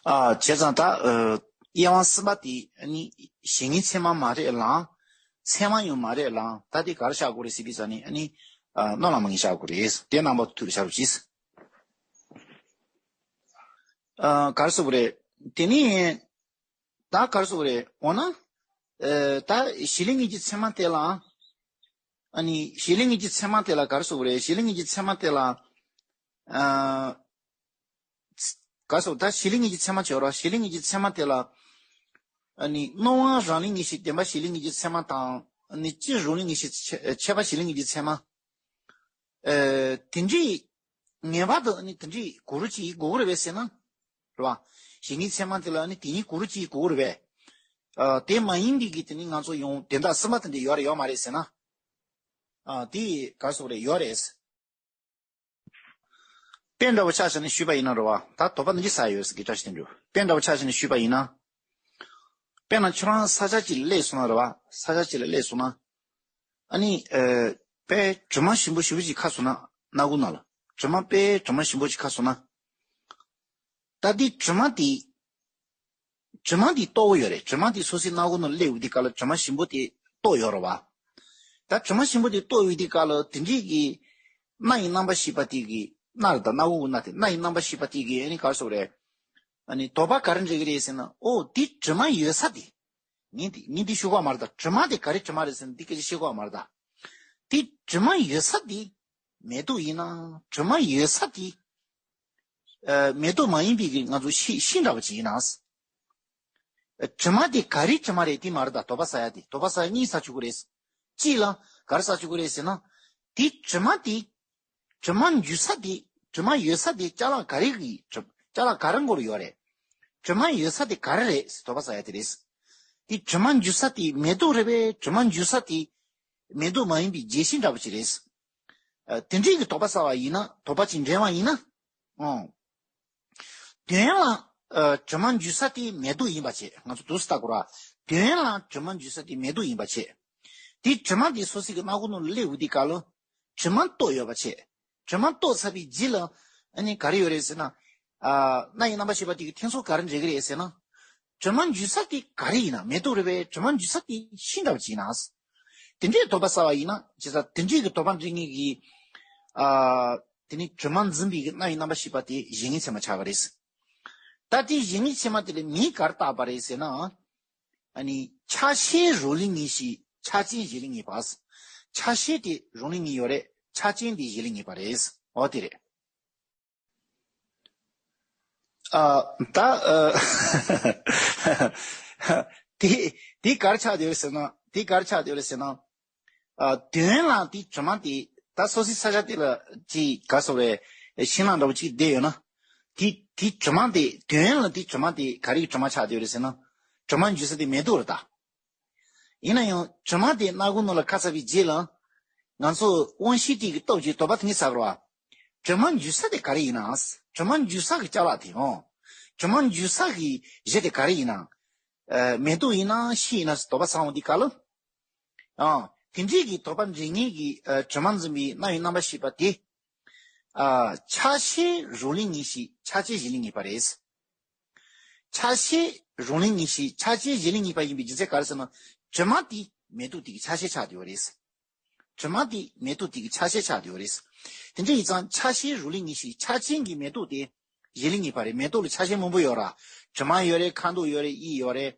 ཨ་བྱས་ཙང་ད་ཨ་དབྱེ་བ་གསུམ་པ་དེ་ཨ་ནི་གཞན་ངེས་ཚད་མ་མ་རེད་ལ། ཚད་མ་ཡང་མ་རེད་ལ། ད་དེ་ག་རེ་བཞག་དགོས་རེད་ཟེར་དུས་ཙ་ནས། ཨ་ནི་ཨ་སྣང་ལ་མ་ངེས་བཞག་དགོས་རེད། དེ་རྣམ་པ་ཐུགས་ལ་བཞག་རོགས་གྱིས། ཨ་ག་རེ་ཟེར་དགོས་རེད། དེ་ནས་ད་ག་རེ་ཟེར་དགོས་རེད། འོ་ན། ཨ་ད་གཞི་ལས་ངེས་ཀྱི་ཚད་མ་དེ་ལ། ཨ་ནི་གཞི་ལས་ངེས་ཀྱི་ཚད་མ་དེ་ལ་ག་རེ་ཟེར་དགོས་རེད། གཞི་ལས་ངེས་ཀྱི་ཚད་མ་དེ་ལ། ཨ་ག་རེ་ཟེར། ད་གཞི་ལས་ངེས་ཀྱི་ཚད་མ་བྱས་རོགས། གཞི་ལས་ངེས་ཀྱི་ཚད་མ་དེ་ལ། ཨ་ནི་སྣང་བ་རང་ལས་ངེས་ཤིང་བདེན་པ་གཞི་ལས་ངེས་ཀྱི་ཚད་མ་དང་། ཨ་ནི་སྤྱི་རང་ལས་ངེས་ཤིང་ཆད་ཆད་པ་གཞི་ལས་ངེས་ཀྱི་ཚད་མ། ཨ་དེ་འདྲའི་ངེས་པར་དུ་ཨ་ནི་དེ་འདྲའི་གུ་རུ་ཅིག་ཡིན་དགོས་ཀྱི་རེད་པས་ཟེར་ན། རེད་བ། གཞི་ངེས་ཚད་མ་དེ་ལ་ཨ་ནི་དེ་ཉིད་གུ་རུ་ཅིག་ཡིན་དགོས་ཀྱི་རེད་པས། ཨ་དེ་མ་ཡིན་པའི་གི་དེ་ནི་ང་ཚོ་ཡང་དོན་དག་གསུམ་པ་དེ་འདྲ་ཡོད་རེད་ཡོད་མ་རེད་ཟེར་ན། ཨ་དེ་ག་རེ་ཟེར་དགོས་རེད། ཡོད་རེད། དཔེ་འདྲ་བོ་ཆ་བཞག་ནས་ཞུས་པ་ཡིན་ན་རེད་བ། ད་དོགས་པ་འདི་འདྲ་ཟ་ཡོད་ཟེར་གི་བཀྲ་ཤིས་དོན་གྲུབ། དཔེ་འདྲ་བོ་ཆ་བཞག་ནས་ཞུས་པ་ཡིན་ན། དཔེར་ན་ཁྱོད་རང་ས་ཆ་གཅིག་ལ་སླེབས་སོང་ན་རེད་བ། ས་ཆ་གཅིག་ལ་སླེབས་སོང་ན། ཨ་ནི་ཨ་དཔེ་གྲིབ་མ་ཞིམ་པོ་ཞེ་པོ་ཅིག་ཁ་སོང་ན། སྣ་ཁུག་ནང་ལ་གྲིབ་མ། དཔེ་གྲིབ་མ་ཞིམ་པོ་ཅིག་ཁ་སོང་ན། ད་འདི་གྲིབ་མ་དེ། གྲིབ་མ་དེ་ལྟོ་གི་ཡོད་རེད། གྲིབ་མ་དེ་སོ་སོའི་སྣ་ཁུག་ནང་སླེབས་ཡོང་དུས་སྐབས་ལ་གྲིབ་མ་ཞིམ་པོ་དེ་ལྟོ་ཡོད་རེད་བ། ད་གྲིབ་མ་ཞིམ་པོ་དེ་ལྟོ་ཡོང་དུས་སྐབས་ལ་དེ་འདྲའི་གི་སྣ་ཡི་རྣམ་པ་ཤེས་པ་དེ་གི། སྣ་རེད། ད་སྣ་ཁུག་གི་སྣ་དེ། སྣ་ཡི་རྣམ་པ་ཤེས་པ་དེ་གི་ཨ་ནི་ག་རེ་ཟེར་དགོས་རེད། ཨ་ནི་དོགས་པ་ག་རེ་འདྲེན་གི་རེད་ཟེར་ན། ཨོ་འདི་གྲིབ་མ་ཡོད་ས་དེ། ངས་འདི་ངས་འདི་ཤོད་ཀྱི་ཡོད་མ་རེད། ད་གྲིབ་མ་དེ་ག་རེ་གྲིབ་མ་རེད་ཟེར་ན་འདི་སྐད་ཆ་བཤད་ཀྱི་ཡོད་མ་རེད། ད་འདི་གྲིབ་མ་ཡོད་ས་དེ་མེ་ཏོག་ཡིན་ན། གྲིབ་མ་ཡོད་ས་དེ་ཨ་མེ་ཏོག་མ་ཡིན་པའི་གི་ང་ཚོ་ཤིང་ཤིང་འདྲ་བ་ཅིག་ཡིན་ན། གྲིབ་མ་དེ་ག་རེ་གྲིབ་མ་རེད། དེ་མ་རེད། ད་དོགས་པ་ཟ་ཡ་དེ། དོགས་པ་ཟ་ཡ་གཉིས་ཟ་བཅུག་གི་རེད། གཅིག་ལ་ག་རེ་ཟ་བཅུག་གི་རེད་ཟེར་ན། དེ་གྲིབ་མ་དེ། གྲིབ་མ་འཇུ་ས་དེ། གྲིབ་མ་ཡོད་ས་དེ་ཅ་ལག་ག་རེ་གི་གྲིབ། ཅ་ལག་ག་རེ་མགོ་ལ་ཡོད་རེད། གྲིབ་མ་ཡོད་ས་དེ་ག་རེ་རེད་ཟེར་དོགས་པ་ཟ་ཡ་དེ་རེད། དེ་གྲིབ་མ་འཇུ་ས་དེ་མེ་ཏོག་རེད་པས། གྲིབ་མ་འཇུ་ས་དེ་མེ་ཏོག་མ་ཡིན་པའི་ལྗོན་ཤིང་འདྲ་པོ་ཅིག་རེད། ཨ་དེ་འདྲའི་གི་དོགས་པ་ཟ་བ་ཡིན་ན། དོགས་པ་ཅིག་འདྲེན་པ་ཡིན་ན། ཨང་། དོན་ལ་ཨ་གྲིབ་མ་འཇུ་ས་དེ་མེ་ཏོག་ཡིན་པ་བྱས། ང་ཚོ་འདུག་སེ་ལྟ་དགོས་ར། དོན་ལ་གྲིབ་མ་འཇུ་ས་དེ་མེ་ཏོག་ཡིན་པ་བྱས། དེ་གྲིབ་མ་དེ་སོ་སོའི་གི་སྣ་ཁུག་ནང་ལ་སླེབས་ཡོང་དུས་སྐབས་ལ་གྲིབ་མ་ལྟོ་ཡོད་པ་བྱས། གྲིབ་མ་ལྟོ་ཚར་བའི་རྗེས་ལ་ཨ་ནི་ག་རེ་ཡོད་རེད་ཟེར་ན། ཨ་སྣ་ཡི་རྣམ་པར་ཤེས་པ་དེ་གི་འཐེན་ཚོགས་ག་རེ་འདྲེན་གི་རེད་ཟེར་ན། གྲིབ་མ་འཇུ་ས་དེ་ག་རེ་ཡིན་ན། མེ་ཏོག་རེད་པས། གྲིབ་མ་འཇུ་ས་དེ་ཤིང་འདྲ་པོ་ཅིག་ཡིན་ན། དེ་འདྲའི་དོགས་པ་ཟ་བ་ཡིན་ན། བྱས་ཙང་དེ་འདྲའི་གི་དོགས་པ་འདྲེན་མཁན་གྱི་ཨ་དེ་ནི་གྲིབ་མ་འཛིན་པའི་གི་སྣ་ཡི་རྣམ་པར་ཤེས་པ་དེ་གཞན་ངེས་ཚད་མ་ཆགས་པ་རེད། ད་དེ་གཞན་ངེས་ཚད་མ་དེ་ལ་མིང་ག་རེ་བཏགས་པ་རེད་ཟེར་ན། ཨ་ནི་ཆགས་ཞེན་རང་ལས་ངེས་ཤིང་ཆགས་ཅན་གཞན་ལས་ངེས་པ། ཆགས་ཞེན་དེ་རང་ལས་ངེས་ཡོད་རེད། ཆགས་ཅན་དེ་གཞན་ལས་ངེས་པ་རེད། འོ་དེ་རེད། ཨ་ད་ཨ་དེ་དེ་ག་རེ་ཆགས་བསྡད་ཡོད་རེད་ཟེར་ན། དེ་ག་རེ་ཆགས་བསྡད་ཡོད་རེད་ཟེར་ན། ཨ་དོན་ལ་དེ་གྲིབ་མ་དེ། ད་སོ་སོའི་ས་ཆ་དེ་ལ་ཅིག་ག་རེ་ཟེར་དགོས་རེད། ཤིང་ནགས་འདྲ་པོ་ཅིག་བསྡད་ཡོད་ན། དེ་དེ་གྲིབ་མ་དེ། དོན་ལ་དེ་གྲིབ་མ་དེ་ག་རེ་གི་གྲིབ་མ་ཆགས་བསྡད་ཡོད་རེད་ཟེར་ན། གྲིབ་མ་འཇུ་ས་དེ་མེ་ཏོག་རེད་ད། ཡིན་ན་ཡང་གྲིབ་མ་དེ་སྣ་ཁུག་ནང་ལ་ཁ་ཚར་བའི་རྗེས་ལ། ང་ཚོ་དབང་ཤེས་དེ་གི་སྟོབས་ཀྱིས་དོགས་པ་དེ་ངེས་ཚར་བ། གྲིབ་མ་འཇུ་ས་དེ་ག་རེ་ཡིན་ན། གྲིབ་མ་འཇུ་ས་གི་ཅ་ལག་དེ། ཨང་། གྲིབ་མ་འཇུ་ས་གི་གཞི་དེ་ག་རེ་ཡིན་ན། ཨ་མེ་ཏོག་ཡིན་ན་ཤིང་ཡིན་ན་ཟེར་དོགས་པ་ཟ་འོང་དུས་སྐབས་ལ། ཨང་། དེ་འདྲའི་གི་དོགས་པ་འདྲེན་མཁན་གྱི་ཨ་གྲིབ་མ་འཛིན་པའི་སྣ་ཡི་རྣམ་པར་ཤེས་པ་དེ། ཨ་ཆགས་ཞེན་རང་ལས་ངེས་ཤིང་ཆགས་ཅན་གཞན་ལས་ངེས་པ་རེད། ཆགས་ཞེན་རང་ལས་ངེས་ཤིང་ཆགས་ཅན་གཞན་ལས་ངེས་པ་ཡིན་པའི་རྒྱུ་མཚན་ག་རེ་ཟེར་ན། གྲིབ་མ་དེ་མེ་ཏོག་དེ་གི་ཆ་ཤས་ཆགས་བསྡད་ཡོད་རེད། གྲིབ་མ་དེ་མེ་ཏོག་དེ་གི་ཆ་ཤས་ཆགས་བསྡད་ཡོད་རེད། དེ་འདྲ་ཡིན་ཙང་ཆགས་ཞེན་རང་ལས་ངེས་ཤིང་ཆགས་ཅན་གྱི་མེ་ཏོག་དེ། གཞི་ལུས་ངེས་པ་རེད། མེ་ཏོག་ལ་ཆ་ཤས་མང་པོ་ཡོད་ར། དྲི་མ་ཡོད་རེད། ཁ་མདོག་ཡོད་རེད། དབྱིབས་ཡོད་རེད།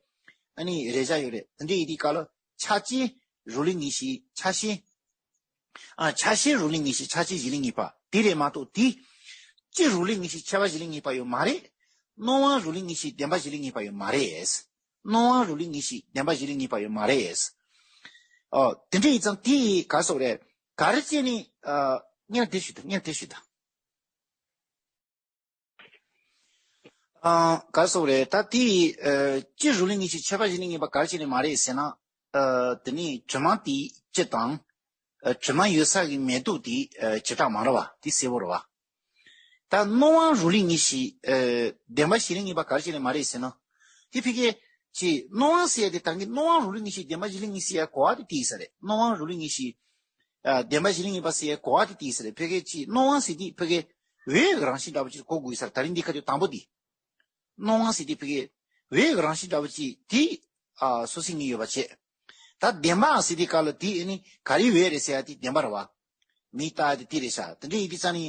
ཨ་ནི་རེག་བྱ་ཡོད་རེད། དེ་འདྲ་ཡིན་དུས་སྐབས་ལ་ཆ་ཅན་རུས་ལུས་ངེས་ཤེས། ཆ་ཤས། ཨ། ཆ་ཤས་རུས་ལུས་ངེས་ཤེས། ཆ་ཅན་གཞི་ལུས་ངེས་པ་དེ་རེད་མ་གཏོགས། དེ་སྤྱི་རུས་ལུས་ངེས་ཤེས་ཁྱད་པར་གཞི་ལུས་ངེས་པ་ཡོད་མ་རེད། སྣང་བ་རུས་ལུས་ངེས་ཤེས་བདེན་པ་གཞི་ལུས་ངེས་པ་ཡོད་མ་རེད། སྣང་བ་རུས་ལུས་ངེས་ཤེས་བདེན་པ་གཞི་ལུས་ངེས་པ་ཡོད་མ་རེད། ཨོ། དེ་འདྲ་ཡིན་ཙང་དེ་ག་རེ་ཟེར་དགོས་རེད། ག་རེ་བྱས་ནས། ཨ། སྔོན་དེ་ཞུས་དང་། སྔོན་དེ་ཞུས་དང་། ཨ། ག་རེ་ཟེར་དགོས་རེད། ད་དེ། ཨ། སྤྱི་རུས་ལུས་ངེས་ཤེས་ཁྱད་པར་གཞི་ལུས་ངེས་པ་ག་རེ་བྱས་ནས་མ་རེད་ཟེར་ན། ཨ། དེ་ནི་དྲི་མ་དེ་སྤྱི་དང་། ཨ། དྲི་མ་ཡོད་ས་གི་མེ་ཏོག་དེ། ཨ། བྱེ་བྲག་མ་རེད་པ། དེ་གསལ་པོ་རེད་པ། ད་སྣང་བ་རུས་ལུས་ངེས་ཤེས། ཨ། བདེན་པ་གཞི་ལུས་ངེས་པ་ག་རེ་བྱས་ནས་མ་རེད་ཟེར་ན། དེ་ཕ་གི་ཅིག་སྣང་བ་ཟེར་ཡ་དེ་ད་གིན་སྣང་བ་རུས་ལུས་ངེས་ཤེས་བདེན་པ་གཞི་ལུས་ངེས་ཤེས་ཟེར་ཡ་གོ་བ་དེ་དེ་ཡིན་ས་རེད། སྣང་བ་རུས་ལུས་ངེས་ཤེས། ཨ། བདེན་པ་གཞི་ལུས་ངེས་པ་ཟེར་ཡ་གོ་བ་དེ་དེ་ཡིན་ས་རེད། ཕ་གི་ཅིག་སྣང་བ་ཟེར་དུས་ཕ་གི་འོད་ཀྱི་རང་བཞིན་འདྲ་པོ་ཅིག་གོ་དགོས་ས་རེད། ད་རིང་འདི་ཁ་ཐུག་དང་པོ་དེ། སྣང་བ་ཟེར་དུས་ཕ་གི་འོད་ཀྱི་རང་བཞིན་འདྲ་པོ་ཅིག་དེ། ཨ། སོ་སོའི་ངོས་ཡོད་པ་བྱས། ད་བདེན་པ་ཟེར་དུས་སྐབས་ལ་དེ་ཨ་ནི་ག་རེའི་འོད་རེད་ཟེར་ཡ་དེ་བདེན་པ་རེད་པ། མིང་བཏགས་ཡ་དེ་དེ་རེད་ཤག་དེ་འདྲ་ཡིན་དུས་ཙང་ནི།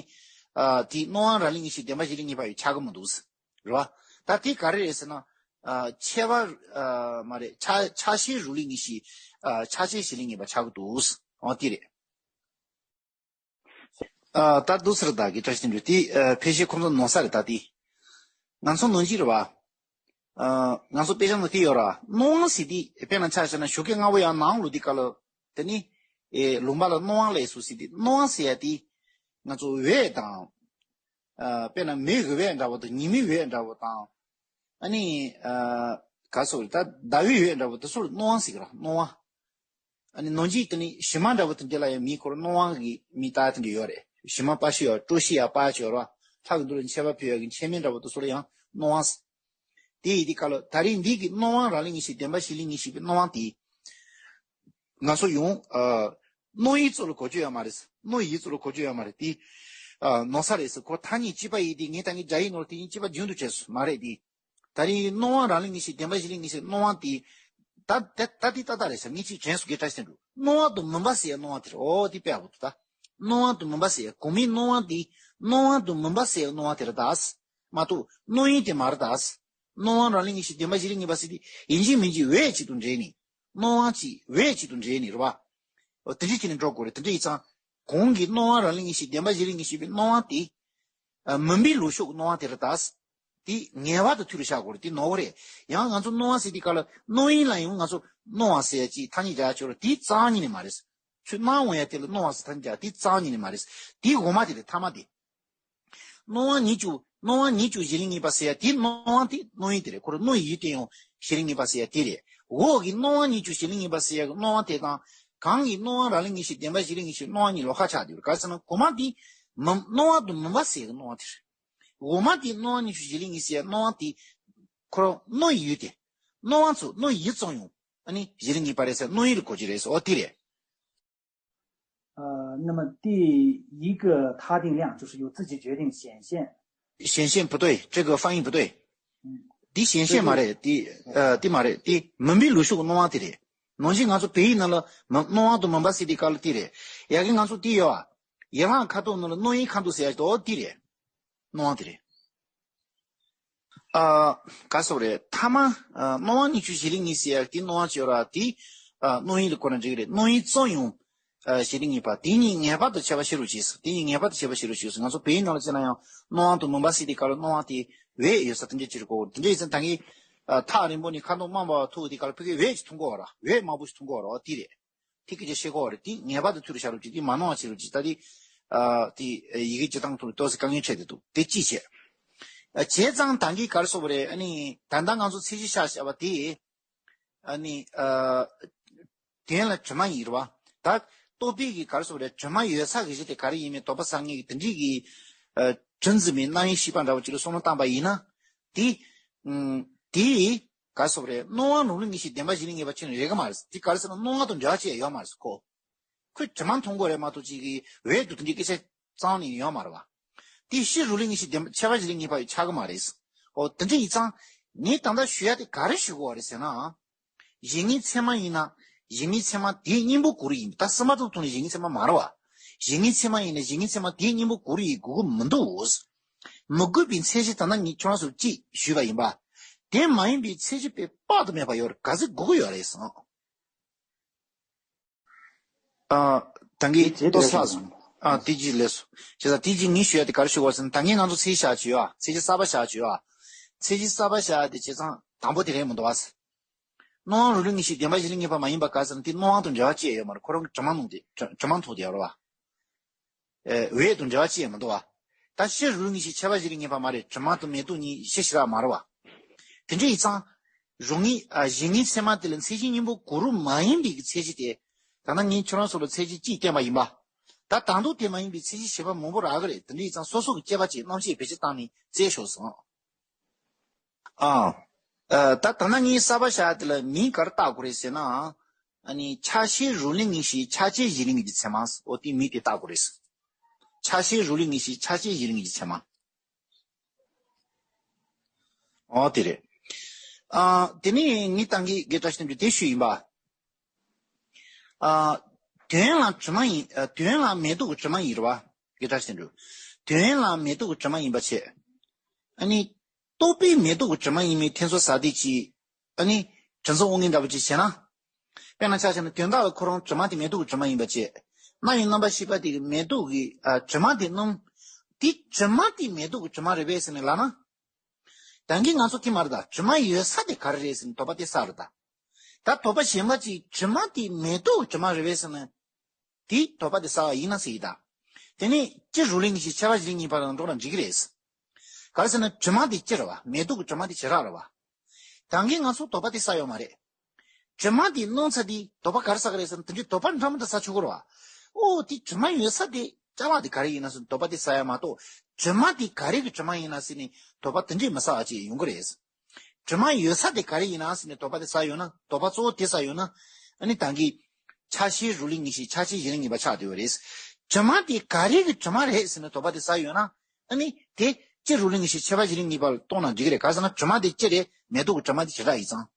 ཨ། དེ་སྣང་བ་རུས་ལུས་ངེས་ཤེས་བདེན་པ་གཞི་ལུས་ངེས་པ་ཡོད་ཆགས་ཀྱི་མི་འདུག་རེད་པ། ད་དེ་ག་རེ་རེད་ཟེར་ན། ཨ། ཁྱད་པར། ཨ། མ་རེད། ཆ་ཆ་ཤས་རུས་ལུས་ངེས་ཤེས། ཨ། ཆ་ཅན་གཞི་ལུས་ངེས་པ་ཆགས་ཀྱི་འདུག་འོ་དེ་རེད། ཨ། ད་འདུག་ཟེར། བདག་གིས་བཀྲ་ཤིས་དྲིན་གྲོལ་དེ། ཨ། ཕལ་ཆེར་ཁོང་ཚོ་ནོར་ས་རེད། ད་དེ་ང་ཚོ་ནང་བཞིན་རེད་པ། ཨ། ང་ཚོ་དཔེ་ཆ་ནང་དེ་ཡོད་ར། སྣང་བ་ཟེར་དུས་དཔེར་ན་ཆ་བཞག་ན་ཞོགས་ཀས་སྔ་པོ་ཡར་ནང་ལོག་དུས་སྐབས་ལ་དེ་ནི། ཨེ། ལུང་པ་ལ་སྣང་བ་སླེབས་སོང་ཟེར་དུས། སྣང་བ་ཟེར་ཡ་དེ་ང་ཚོ་འོད་དང་། ཨ། དཔེར་ན་མེ་གི་འོད་འདྲ་པོ་དང་། ཉི་མའི་འོད་འདྲ་པོ་དང་། ཨ་ནི། ཨ། ག་རེ་ཟེར་དགོས་རེད། ད་ཟླ་བའི་འོད་འདྲ་པོ་དེ་ཚོ་ལ་སྣང་བ་ཟེར་གི་ར། སྣང་བ། ཨ་ནི་ནང་བཞིན་དེ་ནི་གཞི་མ་འདྲ་པོ་དེ་འདྲ་ལ་ཡང་མིང་ཁོ་རང་སྣང་བ་གི་མིང་བཏགས་དེ་འདྲ་ཡོད་རེད། གཞི་མ་པ་ཕྱི་ཡོད། སྤྲོ་ཕྱི་ཡ་པ་ཕྱི་ཡོད་ར། ལྷ་གི་མདོ་ལ་མཆོད་པ་ཕུལ་ཡ་གི་མཆོད་མེ་འདྲ་པོ་དེ་ཚོ་ལ་ཡང་སྣང་བ་ཟེར། དེ་ཡིན་དུས་སྐབས་ལ་ད་རིང་འདི་གི་སྣང་བ་རུས་ལུས་ངེས་ཤེས་བདེན་པ་གཞི་ལུས་ངེས་ཤེས་པའི་སྣང་བ་དེ། ང་ཚོ་ཡང་། ཨ། སྣང་བའི་གཙོ་ལ་གོ་རྒྱུ་ཡོད་མ་རེད། སྣང་བའི་གཙོ་ལ་གོ་རྒྱུ་ཡོད་མ་རེད་དེ། ཨ། ནོར་ས་རེད་ཟེར། ཁོ་ཐ་སྙད་གཅིག་པ་ཡིན་དུས། ངས་ད་གིན་སྒྲ་ཡིག་ནང་ལ་དེ་ཡིན་གཅིག་པ་རྒྱུན་དུ་བྱས་སོང་མ་རེད་དེ། ད་རིང་སྣང་བ་རུས་ལུས་ངེས་ཤེས་བདེན་པ་གཞི་ལུས་ངེས་ཤེས་སྣང་བ་དེ། ད་ད་ད་དེ་ཏག་ཏག་རེད་ཤག་ངས་ཅིག་དྲན་སོང་གི། བཀྲ་ཤིས་དྲན་འགྲོ། སྣང་བ་དང་མུན་པ་ཟེར་ཡ་སྣང་བ་དེ་རེད། ཨོ་དེ་དཔེ་ཡག་པོ་འདུག་ད་སྣང་བ་དང་མུན་པ་ཟེར་ཡ། གོང་མའི་སྣང་བ་དེ། སྣང་བ་དང་མུན་པ་ཟེར་ཡ་སྣང་བ་དེ་རེད་ད། མ་གཏོགས་སྣང་ཡུལ་དེ་མ་རེད་ད། སྣང་བ་རུས་ལུས་ངེས་ཤེས་བདེན་པ་གཞི་ལུས་ངེས་པ་ཟེར་དེ་ཡིན་གཅིག་མིན་གཅིག་འོད་གཅིག་ཏུ་འདྲེས་ནས། སྣང་བ་གཅིག་འོད་གཅིག་ཏུ་འདྲེས་ནས་རེད་པ། འོ་དེ་འདྲ་བྱས་ནས་འགྲོ་དགོས་རེད། དེ་འདྲ་ཡིན་ཙང་གོང་གི་སྣང་བ་རུས་ལུས་ངེས་ཤེས་བདེན་པ་གཞི་ལུས་ངེས་ཤེས་པའི་སྣང་བ་དེ། ཨ། མུན་པའི་ལུགས་ཤོག་གི་སྣང་བ་དེ་རེད་ད། དེ་ངེས་པར་དུ་མཐུད་དེ་བཞག་དགོས་རེད། དེ་ནོར་བ་རེད། ཡང་ང་ཚོ་སྣང་བ་ཟེར་དུས་སྐབས་ལ་སྣང་ཡུལ་ལ་ཡང་ང་ཚོ་སྣང་བ་ཟེར་ཡ་ཅིག་ཐ་སྙད་རྒྱག་ཆོག་རེད། དེ་རྩ་བ་ཉིད་ནས་མ་རེད། ཚུར་སྣང་འོང་ཡ་དེ་ལ་སྣང་བ་ཟེར་ཐ་སྙད་རྒྱག་དེ་རྩ་བ་ཉིད་ནས་མ་རེད། དེ་འོག་མ་དེ་རེད། ཐ་མ་དེ། སྣང་བ་ཉིད་དུ། སྣང་བ་ཉིད་དུ་གཞི་ལུས་ངེས་པ་ཟེར་ཡ་དེ་སྣང་བ་དེ་སྣང་ཡུལ་དེ་རེད། ཁོ་རང་སྣང་ཡུལ་དེ་ཡང་གཞི་ལུས་ངེས་པ་ཟེར་ཡ་དེ་རེད། འོག་གི་སྣང་བ་ཉིད་དུ་གཞི་ལུས་ངེས་པ་ཟེར་ཡ་གི་སྣང་བ་དེ་དང་། གོང་གི་སྣང་བ་རུས་ལུས་ངེས་ཤེས་བདེན་པ་གཞི་ལུས་ངེས་ཤེས་སྣང་བ་གཉིས་ལོགས་ཀ་ཆགས་བསྡད་ཡོད་རེད། ག་རེ་ཟེར་ན་གོང་མ་དེ་མུན། སྣང་བ་དང་མུན་པ་ཟེར་ཡ་གི་སྣང་བ་དེ་རེད། འོག་མ་དེ་སྣང་བ་ཉིད་དུ་གཞི་ལུས་ངེས་ཟེར་ཡ་སྣང་བ་དེ་ཁོ་རང་སྣང་ཡུལ་དེ། སྣང་བ་ཚོ་སྣང་ཡུལ་ཙམ་ཡང་ཨ་ནི་གཞི་ལུས་ངེས་པ་རེད་ཟེར། སྣང་ཡུལ་ལ་གོ་རྒྱུ་རེད་ཟེར། འོ་དེ་རེད། 呃，那么第一个他定量就是由自己决定显现。 显现不对，这个翻译不对。 ཨུམ། དེ་显现མ་རེད། དེ། ཨ། དེ་མ་རེད། དེ་མུན་པའི་ལུགས་ཤོག་གི་སྣང་བ་དེ་རེད། ནང་བཞིན་ང་ཚོ་བོད་ཡིག་ནང་ལ་མུན། སྣང་བ་དང་མུན་པ་ཟེར་དུས་སྐབས་ལ་དེ་རེད། ཡ་གི་ང་ཚོ་དེ་ཡོད་ཨ། ཡན་ལག་ཁ་དོག་ནང་ལ་སྣང་ཡུལ་ཁ་དོག་ཟེར་ཡ་ཞིག་འདུག་འོ་དེ་རེད། སྣང་བ་དེ་རེད། ཨ། ག་རེ་ཟེར་དགོས་རེད། ཐ་མ། ཨ། སྣང་བ་ཉིད་དུ་གཞི་ལུས་ངེས་ཟེར་ཡ་དེ་སྣང་བ་ཅིག་ཡོད་ར། དེ། ཨ། སྣང་ཡུལ་ལ་གོ་ན་འགྲིག་གི་རེད། སྣང་ཡུལ་ཙམ་ཡང་། ཨ། གཞི་ལུས་ངེས་པ། དེ་གཉིས་ངེས་པར་དུ་ཁྱད་པར་ཕྱེ་རོགས་བྱེད་ཟེར། དེ་གཉིས་ངེས་པར་དུ་ཁྱད་པར་ཕྱེ་རོགས་བྱེད་ཟེར། ང་ཚོ་བོད་ཡིག་ནང་ལ་བྱས་ན་ཡང་སྣང་བ་དང་མུན་པ་ཟེར་དུས་སྐབས་ལ་སྣང་བ་དེ་འོད་ཡོད་ས་དེ་འདྲ་ཅིག་རེད་གོ། དེ་འདྲ་ཡིན་ཙང་ད་གིན། ཨ། ཐག་རིང་པོ་ནས་ཁ་དོག་དམར་པོ་ཐུག་དུས་སྐབས་ལ་ཕ་གིར་འོད་ཅིག་མཐོང་གི་ཡོད་ར། འོད་དམར་པོ་ཞིག་མཐོང་གི་ཡོད་ར། འོ་དེ་རེད། དེ་སྐད་ཆ་བཤད་ཀྱི་ཡོད་རེད། དེ་ངེས་པར་དུ་མཐུད་དེ་བཞག་རོགས་གྱིས། དེ་མ་སྣང་བ་བྱེད་རོགས་གྱིས། ད་དེ། ཨ། དེ་ཡི་གེ་སྤྱིར་བཏང་ཐོག་ལ་ཏོག་ཙམ་དཀའ་ངལ་འཕྲད་བསྡད་འདུག་དེ་གཅིག་བྱས། ཨ། བྱས་ཙང་ད་གིན་ག་རེ་ཟེར་དགོས་རེད། ཨ་ནི་ད་ལྟ་ང་ཚོ་ཚད་གཞི་བཞག་བཞག་པ་དེ། ཨ་ནི། ཨ། དོན་ལ་དྲི་མ་ཡིན་རེད་པ། ད་རྟོག་པའི་གི་ག་རེ་ཟེར་དགོས་རེད། དྲི་མ་ཡོད་ས་གི་གཞི་དེ་ག་རེ་ཡིན་མིན་དོགས་པ་ཟ་མཁན་གྱི་དེ་འདྲའི་གི། ཨ། དྲི་འཛིན་པའི་རྣམ་དབྱེ་ཤེས་པ་འདྲ་བོ་ཅིག་ལ་བསམ་བློ་བཏང་པ་ཡིན་ན། དེ། ཨུམ། དེ། ག་རེ་ཟེར་དགོས་རེད། སྣང་བ་རུས་ལུས་ངེས་ཤེས་བདེན་པ་གཞི་ལུས་ངེས་པ་ཁྱོན་ནས་རེད་གི་མ་རེད། དེ་ག་རེ་ཟེར་ན་སྣང་བ་དང་འབྲེལ་བ་ཅི་ཡང་ཡོད་མ་རེད་ཁོ། ཁོས་དྲི་མ་མཐོང་གི་ཡོད་རེད་མ་གཏོགས་ཅིག་གི་འོད་དང་དེ་འདྲའི་སྐད་ཆ་རྩ་བ་ནས་ཡོད་མ་རེད་པ། དེ་སྤྱི་རུས་ལུས་ངེས་ཤེས་བདེན་པ། ཁྱད་པར་གཞི་ལུས་ངེས་པ་ཡང་ཆགས་ཀྱི་མ་རེད། འོ་དེ་འདྲ་ཡིན་ཙང་། ངས་ད་ལྟ་ཞུ་ཡ་དེ་ག་རེ་ཞུ་དགོས་པ་རེད་ཟེར་ན། གཞན་ངེས་ཚད་མ་ཡིན་ན། གཞན་ངེས་ཚད་མ་དེའི་གཉེན་པོ་གུ་རུ་ཡིན། ད་སེམས་པ་ཐོག་ཐོག་ནས་གཞན་ངེས་ཚད་མ་མ་རེད་པ། གཞན་ངེས་ཚད་མ་ཡིན་ན་གཞན་ངེས་ཚད་མ་དེའི་གཉེན་པོ་གུ་རུ་ཡིན་དགོས་ཀྱི་མི་འདུག་མི་དགོས་པའི་མཚན་གཞི་ད་ལྟ་ངས་ཁྱོད་རང་ཚོར་གཅིག་ཞུས་པ་ཡིན་པ། དེ་མ་ཡིན་པའི་མཚན་གཞི་དཔེ་དཔག་ཏུ་མེད་པ་ཡོད་རེད། ག་ཚོད་དགོས་ཀྱི་ཡོད་རེད་ཟེར། ཨ། ད་གིན་དེ་ལྟོ་ཚར་སོང་། ཨ། དེ་རྗེས་ལས་སོ། བྱས་ཙང་དེ་རྗེས་ངས་ཞུ་ཡ་དེ་ག་རེ་ཞུ་དགོས་ཟེར་ན། ད་གིན་ང་ཚོ་ཚད་གཞི་བཞག་བྱས་ཡོད་ཨ། ཚད་གཞི་གསར་པ་བཞག་བྱས་ཡོད་ཨ། ཚད་གཞི་གསར་པ་བཞག་ཡ་དེ་བྱས་ཙང་དང་པོ་དེ་རེད་མི་འདུག་བ། སྣང་བ་རུ་ལུགས་ངེས་ཤེས་བདེན་པ་གཞི་ལུགས་ངེས་པ་མ་ཡིན་པ་ག་ཟེར་ན། དེ་སྣང་བ་དང་འབྲེལ་བ་ཅི་ཡང་ཡོད་མ་རེད། ཁོ་རང་གི་གྲིབ་མ་ནང་དེ་གྲིབ་མ་ཐོག་དེ་ཡོད་རེད་བ། ཨེ། འོད་དང་འབྲེལ་བ་ཅི་ཡང་མི་འདུག་བ། ད་ཕྱི་རུ་ལུགས་ངེས་ཤེས་ཁྱད་པར་གཞི་ལུགས་ངེས་པ་མ་རེད། གྲིབ་མ་དང་མེ་ཏོག་གཉིས་གཞི་ཞིག་རག་མ་རེད་བ། དེ་འདྲ་ཡིན་ཙང་། རང་ངེས། ཨ། གཞི་ངེས་ཚད་མ་དེ་ལ་མཚན་གཞི་གཉིས་པོ་གོ་རིམ་མ་ཡིན་པའི་གི་ཚད་གཞི་དེ། ད་ལྟ་ངས་ཁྱོད་རང་ཚོ་ལ་ཚད་གཞི་གཅིག་བསྟན་པ་ཡིན་པ། ད་དང་ཐོག་དེ་མ་ཡིན་པའི་ཚད་གཞི་བྱེད་པ་མང་པོ་རག་གི་རེད། དེ་འདྲ་ཡིན་ཙང་སོ་སོ་གི་དཔྱད་པ་བྱས། རྣམ་དཔྱོད་བེད་སྤྱོད་བཏང་ནས་བཙལ་ཤོག་ཟེར། ཨ། ཨ། ད་ད་ནང་ངས་གསར་པ་བཞག་དེ་ལ་མིང་ག་རེ་བཏགས་དགོས་རེད་ཟེར་ན། ཨ་ནི་ཆ་ཤས་རུ་ལུགས་ངེས་ཤེས་ཆ་བཅས་གཞི་ལུགས་ངེས་ཀྱི་ཚད་མ། འོ་དེ་མིང་དེ་བཏགས་དགོས་རེད། ཆ་ཤས་རུ་ལུགས་ངེས་ཤེས་ཆ་བཅས་གཞི་ལུགས་ངེས་ཀྱི་ཚད་མ། འོ་དེ་རེད། ཨ། དེ་ནས་ངས་ད་གིན་རྒན་བཀྲ་ཤིས་དོན་གྲུབ་དེ་ཞུས་ཡིན་པ། ཨ། དོན་ལ་གྲིབ་མ་ཡིན། ཨ། དོན་ལ་མེ་ཏོག་གི་གྲིབ་མ་ཡིན་རེད་བ། རྒན་བཀྲ་ཤིས་དོན་གྲུབ། དོན་ལ་མེ་ཏོག་གི་གྲིབ་མ་ཡིན་པ་བྱས། ཨ་ནི། རྟོག་པས་མེ་ཏོག་གི་གྲིབ་མ་ཡིན་མིན་ཐེ་ཚོམ་ཟ་བསྡད་ཀྱི། ཨ་ནི། དྲི་འཛིན་དབང་ངེས་འདྲ་པོ་ཅིག་བྱས་ན། དཔེར་ན་ཆ་བཞག་ན་དོན་དག་ལ་ཁོ་རང་གྲིབ་མ་དེ་མེ་ཏོག་གི་གྲིབ་མ་ཡིན་པ་བྱས། རྣ་བའི་རྣམ་པར་ཤེས་པ་དེ་གི་མེ་ཏོག་གི། ཨ། གྲིབ་མ་དེ་སྣོམ། དེ་གྲིབ་མ་དེ་མེ་ཏོག་གི་གྲིབ་མ་རེད་པས་ཟེར་ནས་ལབ་ན། ད་གིན་ང་ཚོ་དེ་མ་རེད་ད། གྲིབ་མ་ཡོད་ས་དེ་ག་རེ་རེད་ཟེར་ནས་དོགས་པ་དེ་ཟ་རེད་ད། ད་དོགས་པ་གཞན་པ་ཅིག་གྲིབ་མ་དེ་མེ་ཏོག་གི་གྲིབ་མ་རེད་པས་ཟེར་ནས། དེའི་དོགས་པ་དེ་ཟ་བ་ཡིན་ན་ཟེར་གྱི་ད། དེ་ནས་སྤྱི་རུ་ལུགས་ངེས་ཤེས་ཁྱད་པར་གཞི་ལུགས་ངེས་པ་ལ་འགྲོ་ན་འགྲིག་གི་རེད། ག་རེ་ཟེར་ན་གྲིབ་མ་དེ་སྤྱི་རེད་བ། མེ་ཏོག་གི་གྲིབ་མ་དེ་བྱེ་བྲག་རེད་བ། ད་གིན་ང་ཚོ་དོགས་པ་དེ་ཟ་ཡོད་མ་རེད། གྲིབ་མ་དེ་སྣོམ་ཚར་དུས་དོགས་པ་ག་རེ་ཟ་གི་རེད་ཟེར་ན། དེ་འདྲའི་དོགས་པ་འདྲ་མི་འདྲ་ཟ་ཆོག་གི་རེད་བ། ཨོ་དེ་གྲིབ་མ་ཡོད་ས་དེ་ཅ་ལག་དེ་ག་རེ་ཡིན་ན་ཟེར་དོགས་པ་དེ་ཟ་ཡ་མ་གཏོགས། གྲིབ་མ་དེ་ག་རེ་གི་གྲིབ་མ་ཡིན་ན་ཟེར་ནས་དོགས་པ་དེ་འདྲའི་མི་ཟ་བ་ཅིག་ཡོང་གི་རེད། གྲིབ་མ་ཡོད་ས་དེ་ག་རེ་ཡིན་ན་ཟེར་ནས་དོགས་པ་དེ་ཟ་ཡོང་ན། དོགས་པ་གཙོ་བོ་དེ་ཟ་ཡོང་ན། ཨ་ནི་ད་གིན་ཆ་ཤས་རུ་ལུགས་ངེས་ཤེས་ཆ་བཅས་གཞི་ལུགས་ངེས་པ་ཆགས་བསྡད་ཡོད་རེད། གྲིབ་མ་དེ་ག་རེ་གི་གྲིབ་མ་རེད་ཟེར་ནས་དོགས་པ་དེ་ཟ་ཡོང་ན། ཨ་ནི་དེ་སྤྱི་རུ་ལུགས་ངེས་ཤེས་ཁྱད་པར་གཞི་ལུགས་ངེས་པ་ལ་གཏོང་ན་འགྲིག་གི་རེད། ག་རེ་ཟེར་ན་གྲིབ་མ་དེ་སྤྱི་རེད། མེ་ཏོག་གི་གྲིབ་མ་དེ་བྱེ་བྲག་ཡིན་ཙང་།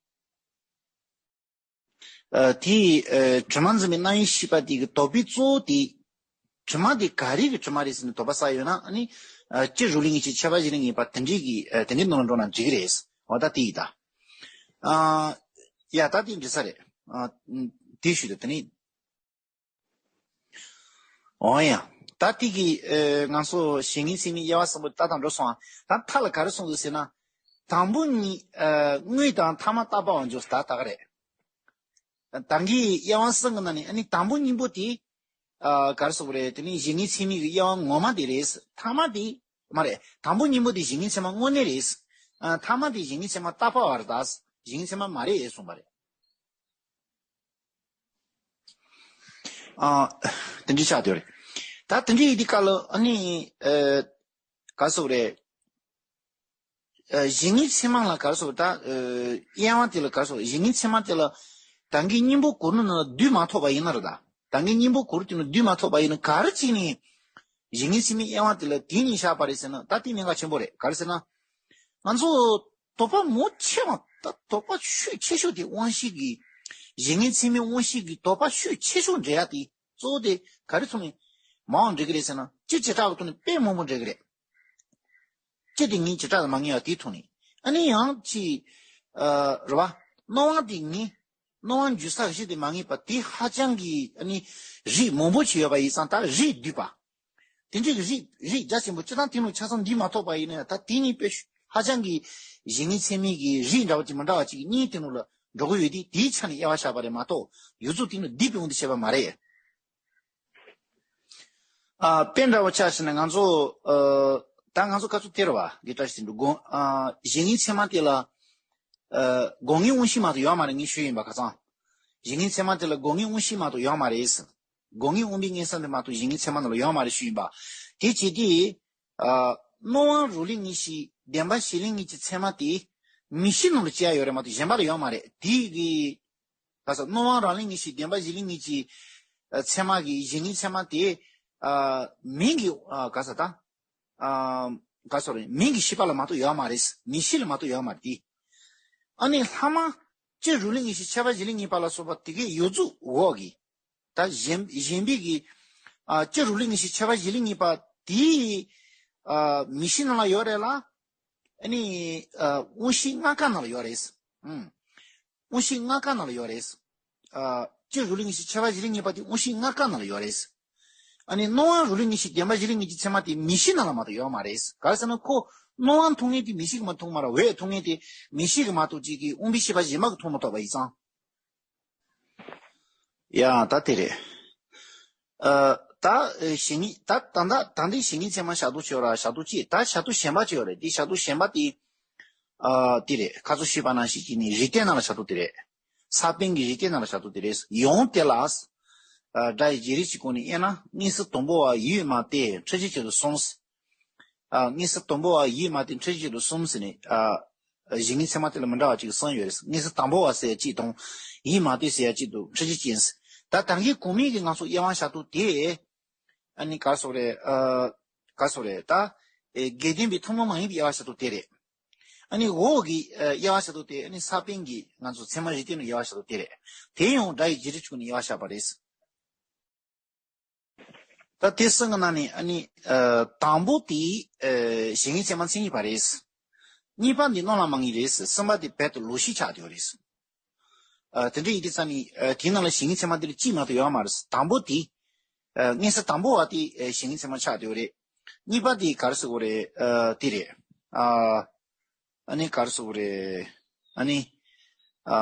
ཨ། དེ། ཨ། གྲིབ་མ་འཛིན་པའི་རྣ་བའི་ཤེས་པ་དེ་གི་དོགས་པའི་གཙོ་བོ་དེ། གྲིབ་མ་དེ་ག་རེ་གི་གྲིབ་མ་རེད་ཟེར་ནས་དོགས་པ་ཟ་ཡོང་ན། ཨ་ནི། ཨ། སྤྱི་རུ་ལུགས་ངེས་ཤེས་ཁྱད་པར་གཞི་ལུགས་ངེས་པ་དེ་འདྲའི་གི། ཨ། དེ་འདྲའི་ནང་ལ་འགྲོ་ན་འགྲིག་གི་རེད། འོ་ད་དེ་ཡིན་ད། ཨ། ཡ་ད་དེ་འགྲིག་ས་རེད། ཨ། དེ་ཞུས་ད་དེ་ནི། འོ་ཡ། ད་དེ་གི། ཨ། ང་ཚོ་གཞན་ངེས་ཚད་མའི་དབྱེ་བ་གསུམ་པོ་ད་དང་འགྲོ་སོང་ཨ། ད་མཐའ་ལ་ག་རེ་གསུངས་འདུག་ཟེར་ན། དང་པོ་གཉིས། ཨ། དངོས་དང་ཐ་མ་བཏགས་པའང་འཇོག་ད་ད་ག་རེད། ད་གིན་དབྱེ་བ་གསུམ་གི་ནང་ནས་ཨ་ནི་དང་པོ་གཉིས་པོ་དེ། ཨ། ག་རེ་ཟེར་དགོས་རེད། དེ་ནི་གཞན་ངེས་ཚད་མའི་གི་དབྱེ་བ་ངོ་མ་དེ་རེད། ཐ་མ་དེ་མ་རེད། དང་པོ་གཉིས་པོ་དེ་གཞན་ངེས་ཚད་མ་དངོས་གནས་རེད། ཨ། ཐ་མ་དེ་གཞན་ངེས་ཚད་མ་བཏགས་པ་བར་དག་གཞན་ངེས་ཚད་མ་མ་རེད་གསུངས་པ་རེད། ཨ། དེ་འདྲའི་ཆགས་བསྡད་རེད། ད་དེ་འདྲའི་ཡིན་དུས་སྐབས་ལ་ཨ་ནི། ཨ། ག་རེ་ཟེར་དགོས་རེད། ཨ། གཞན་ངེས་ཚད་མ་ལ་ག་རེ་ཟེར་དགོས་རེད། ད། ཨ། དབྱེ་བ་དེ་ལ་ག་རེ་ཟེར་དགོས་རེད། གཞན་ངེས་ཚད་མ་དེ་ལ་ད་གིན་གཉེན་པོ་གོ་རིམ་ནང་ལ་བསྡུས་མ་ཐུབ་པ་ཡིན་ན་རེད་ད། ད་གིན་གཉེན་པོ་གོ་རིམ་དེ་ནང་བསྡུས་མ་ཐུབ་པ་ཡིན་ན་ག་རེ་བྱས་ནས་གཞན་ངེས་ཚད་མའི་དབྱེ་བ་དེ་ལ་དེ་གཉིས་བཞག་པ་རེད་ཟེར་ན། ད་དེ་གནད་འགག་ཆེན་པོ་རེད། ག་རེ་ཟེར་ན། ང་ཚོ་དོགས་པ་མང་ཆེ་བ། ད་དོགས་པ་ཤུགས་ཆེ་ཤོས་དེ་དབང་ཤེས་ཀྱི། གཞན་ངེས་ཚད་མའི་དབང་ཤེས་ཀྱི་དོགས་པ་ཤུགས་ཆེ་ཤོས་འགྲེལ་ཡ་དེ་གཙོ་བོ་དེ་ག་རེ་ཐོག་ནས་མར་འགྲེལ་གྱི་རེད་ཟེར་ན། སྤྱི་བྱེ་བྲག་གི་ཐོག་ནས་དཔེ་མང་པོ་འགྲེལ་གྱི་རེད། སྤྱི་དེ་ངེས་བྱེ་བྲག་ལ་མ་ངེས་པ་དེའི་ཐོག་ནས། ཨ་ནི་ཡང་ཅིག་ཨ། རེད་བ། སྣང་བ་དེ་ངེས། སྣང་བ་འཇུག་ས་གཞི་དེ་མ་ངེས་པ་དེ་ཧ་ཅང་གི། ཨ་ནི་རིགས་མང་པོ་ཅིག་ཡོད་པ་ཡིན་ཙང་། ད་རིགས་བསྡུས་པ། དེ་འདྲའི་གི་རིགས། རིགས་རྒྱ་ཆེན་པོ་སྤྱིར་བཏང་དེ་ནང་ཆ་ཚང་འདུས་མ་ཐུབ་པ་ཡིན་ན་ཡང་། ད་དེ་གཉིས་དཔེ་ཧ་ཅང་གི་གཞན་ངེས་ཚད་མའི་གི་རིགས་འདྲ་བོ་ཅིག་མི་འདྲ་བ་ཅིག་གི་གཉིས་དེ་ནང་ལ་འགྲོ་གི་ཡོད་དུས། དེའི་ཆ་ནས་དབྱེ་བ་བཞག་པ་རེད་མ་གཏོགས། ཡོངས་རྫོགས་དེ་ནང་བསྡུས་པའི་དབང་དུ་བྱས་པ་མ་རེད། ཨ། དཔེ་འདྲ་བོ་ཆ་བཞག་ན་ང་ཚོ། ཨ། ད་ང་ཚོ་ག་ཚོད་དེ་རེད་བ། རྒན་བཀྲ་ཤིས་དོན་གྲུབ། དགོངས། ཨ། གཞན་ངེས་ཚད་མ་དེ་ལ། ཨ། དགོས་ངེས་དབང་ཤེས་མ་གཏོགས་ཡོད་མ་རེད་ངས་ཞུས་ཡིན་པ། ཁ་སང་། གཞན་ངེས་ཚད་མ་དེ་ལ་དགོས་ངེས་དབང་ཤེས་མ་གཏོགས་ཡོད་མ་རེད། དགོས་ངེས་དབང་པོའི་མངོན་སུམ་དེ་མ་གཏོགས་གཞན་ངེས་ཚད་མ་ནང་ལ་ཡོད་མ་རེད་ཞུས་ཡིན་པ། དེ་བྱས་དུས། ཨ། སྣང་བ་རང་ལུགས་ངེས་ཤེས་བདེན་པ་གཞི་ལུགས་ངེས་ཀྱི་ཚད་མ་དེ་མིག་ཤེས་ནང་ལ་སྐྱེ་ཡ་ཡོད་རེད་མ་གཏོགས་གཞན་པ་ལ་ཡོད་མ་རེད། དེ་གི། ག་ས། སྣང་བ་རང་ལུགས་ངེས་ཤེས་བདེན་པ་གཞི་ལུགས་ངེས་ཀྱི། ཨ། ཚད་མ་གི་གཞན་ངེས་ཚད་མ་དེ། ཨ། མིག་གི། ཨ། ག་ས། ད། ཨ། ག་ས་རེད། མིག་གི་ཤེས་པ་ལ་མ་གཏོགས་ཡོད་མ་རེད། མིག་ཤེས་ལ་མ་གཏོགས་ཡོད་མ་རེད་དེ། ཨ་ནི་ལྷག་མ་སྤྱི་རུ་ལུགས་ངེས་ཤེས་ཁྱད་པར་གཞི་ལུགས་ངེས་པ་ལ་སོགས་པ་དེ་གའི་ཡོངས་རྫོགས་འོག་གི། ད་གཞན། གཞན་པའི་གི། ཨ། སྤྱི་རུ་ལུགས་ངེས་ཤེས་ཁྱད་པར་གཞི་ལུགས་ངེས་པ་དེའི། ཨ་མིག་ཤེས་ནང་ལ་ཡོད་རེད་ལ། ཨ་ནི་ཨ་དབང་ཤེས་ལྔ་ཀ་ནང་ལ་ཡོད་རེད། ཨུམ། དབང་ཤེས་ལྔ་ཀ་ནང་ལ་ཡོད་རེད། ཨ་སྤྱིར་རུ་ལི་ངེས་ཤེས་ཁྱད་པར་གཞི་ལས་ངེས་པ་དེ་དབང་ཤེས་ལྔ་ཀ་ནང་ལ་ཡོད་རེད། ཨ་ནི་སྣང་བ་རུ་ལི་ངེས་ཤེས་བདེན་པ་གཞི་ལས་ངེས་ཀྱི་ཚད་མ་དེ་མིག་ཤེས་ནང་ལ་མ་གཏོགས་ཡོད་མ་རེད། ག་རེ་ཟེར་ན་ཁོ་སྣང་བ་མཐོང་མཁན་དེ་མིག་ཤེས་ཀྱིས་མ་མཐོང་མ་རེད། འོད་མཐོང་མཁན་དེ་མིག་ཤེས་ཀྱིས་མ་གཏོགས་ཅིག་གིས་དབང་པོའི་ཤེས་པ་གཞན་པ་གིས་མཐོང་མ་ཐུབ་པ་ཡིན་ཙང་། ཡ་ད་དེ་རེད། ཨ་ད་ཨེ་ཞེན་ངེས་ད་ད་ད་ད་འདི་ཞེན་ངེས་ཚད་མ་ཞག་དུ་ཆོད་ར་ཞག་དུ་གཅིག་ད་ཞག་དུ་གཞན་པ་ཅིག་ཡོད་རེད། འདི་ཞག་དུ་གཞན་པ་དེ་ཨ་དེ་རེད། ཁ་ཚོ་ཞུས་པ་ནང་བཞིན་གྱི་ནི་རིགས་གཏེར་ནང་ལ་ཞག་དུ་དེ་རེད། ས་པཎ་གྱི་རིགས་གཏེར་ནང་ལ་ཞག་དུ་དེ་རེད། ཡང་དེ་ལ་ཨ་སྒྲ་ཡི་བྱེད་རིགས་ཀྱི་སྒོ་ནས་དབྱེ་ན་མངོན་སུམ་དང་པོ་བ་ཡིད་མ་བརྟེན་འཁྲུལ་རྐྱེན་གཅིག་ཏུ་གསུམ། ཨ་མངོན་སུམ་དང་པོ་བ་ཡིད་མ་བརྟེན་འཁྲུལ་རྐྱེན་གཅིག་ཏུ་གསུམ་ཟེར་ནས་ཨ་ཞེན་ངེས་ཚད་མ་དེ་ལ་མི་འདྲ་བ་ཅིག་གསུམ་ཡོད་རེད། མངོན་སུམ་དང་པོ་བ་ཟེར་ཡ་གཅིག་དང་ཡིད་མ་བརྟེན་ཟེར་ཡ་གཅིག་ཏུ་འཁྲུལ་རྐྱེན་གཅིག་ཡིན། ད་ད་གིན་གོང་མའི་གི་ང་ཚོ་དབྱེ་བ་ཞག་དུ་དེ་ཨ་ནི་ག་རེ་ཟེར་དགོས་རེད། ཨ་ག་རེ་ཟེར་དགོས་རེད། ད་ཨེ་དགེ་ལྡན་པའི་ཐུན་མོང་མ་ཡིན་པའི་དབྱེ་བ་ཞག་དུ་དེ་རེད། ཨ་ནི་འོག་གི་ཨ་དབྱེ་བ་ཞག་དུ་དེ་ཨ་ནི་ས་པཎ་གྱི་ང་ཚོ་ཚད་མ་རིགས་གཏེར་ནས་དབྱེ་བ་ཞག་དུ་དེ་རེད། དེ་ཡང་སྒྲ་ཡི་བྱེད་རིགས་གཅིག་ནས་དབྱེ་བ་བཞག་པ་རེད། ད་དེ་གསུམ་གྱི་ནང་ནས་ཨ་ནི་ཨ་དང་པོ་དེ་ཨ་ཞེན་ངེས་ཚད་མ་མཚན་ཉིད་པ་རེད། གཉིས་པ་འདི་རྣམ་ལ་མ་ངེས་རེད། གསུམ་པ་དེ་རྦད་དེ་ལོག་ཤེས་ཆགས་བསྡད་ཡོད་རེད། ཨ་དེ་འདྲ་ཡིན་དུས་ཙང་ནི་ཨ་དེའི་ནང་ལ་ཞེན་ངེས་ཚད་མ་དེ་ལ་གཅིག་མ་གཏོགས་ཡོད་མ་རེད། དང་པོ་དེ་ཨ་མངོན་སུམ་དང་པོ་བ་དེ་ཨ་ཞེན་ངེས་ཚད་མ་ཆགས་བསྡད་ཡོད་རེད། གཉིས་པ་དེ་ག་རེ་ཟེར་དགོས་རེད། ཨ་དེ་རེད། ཨ་ཨ་ནི་ག་རེ་ཟེར་དགོས་རེད། ཨ་ནི་ཨ་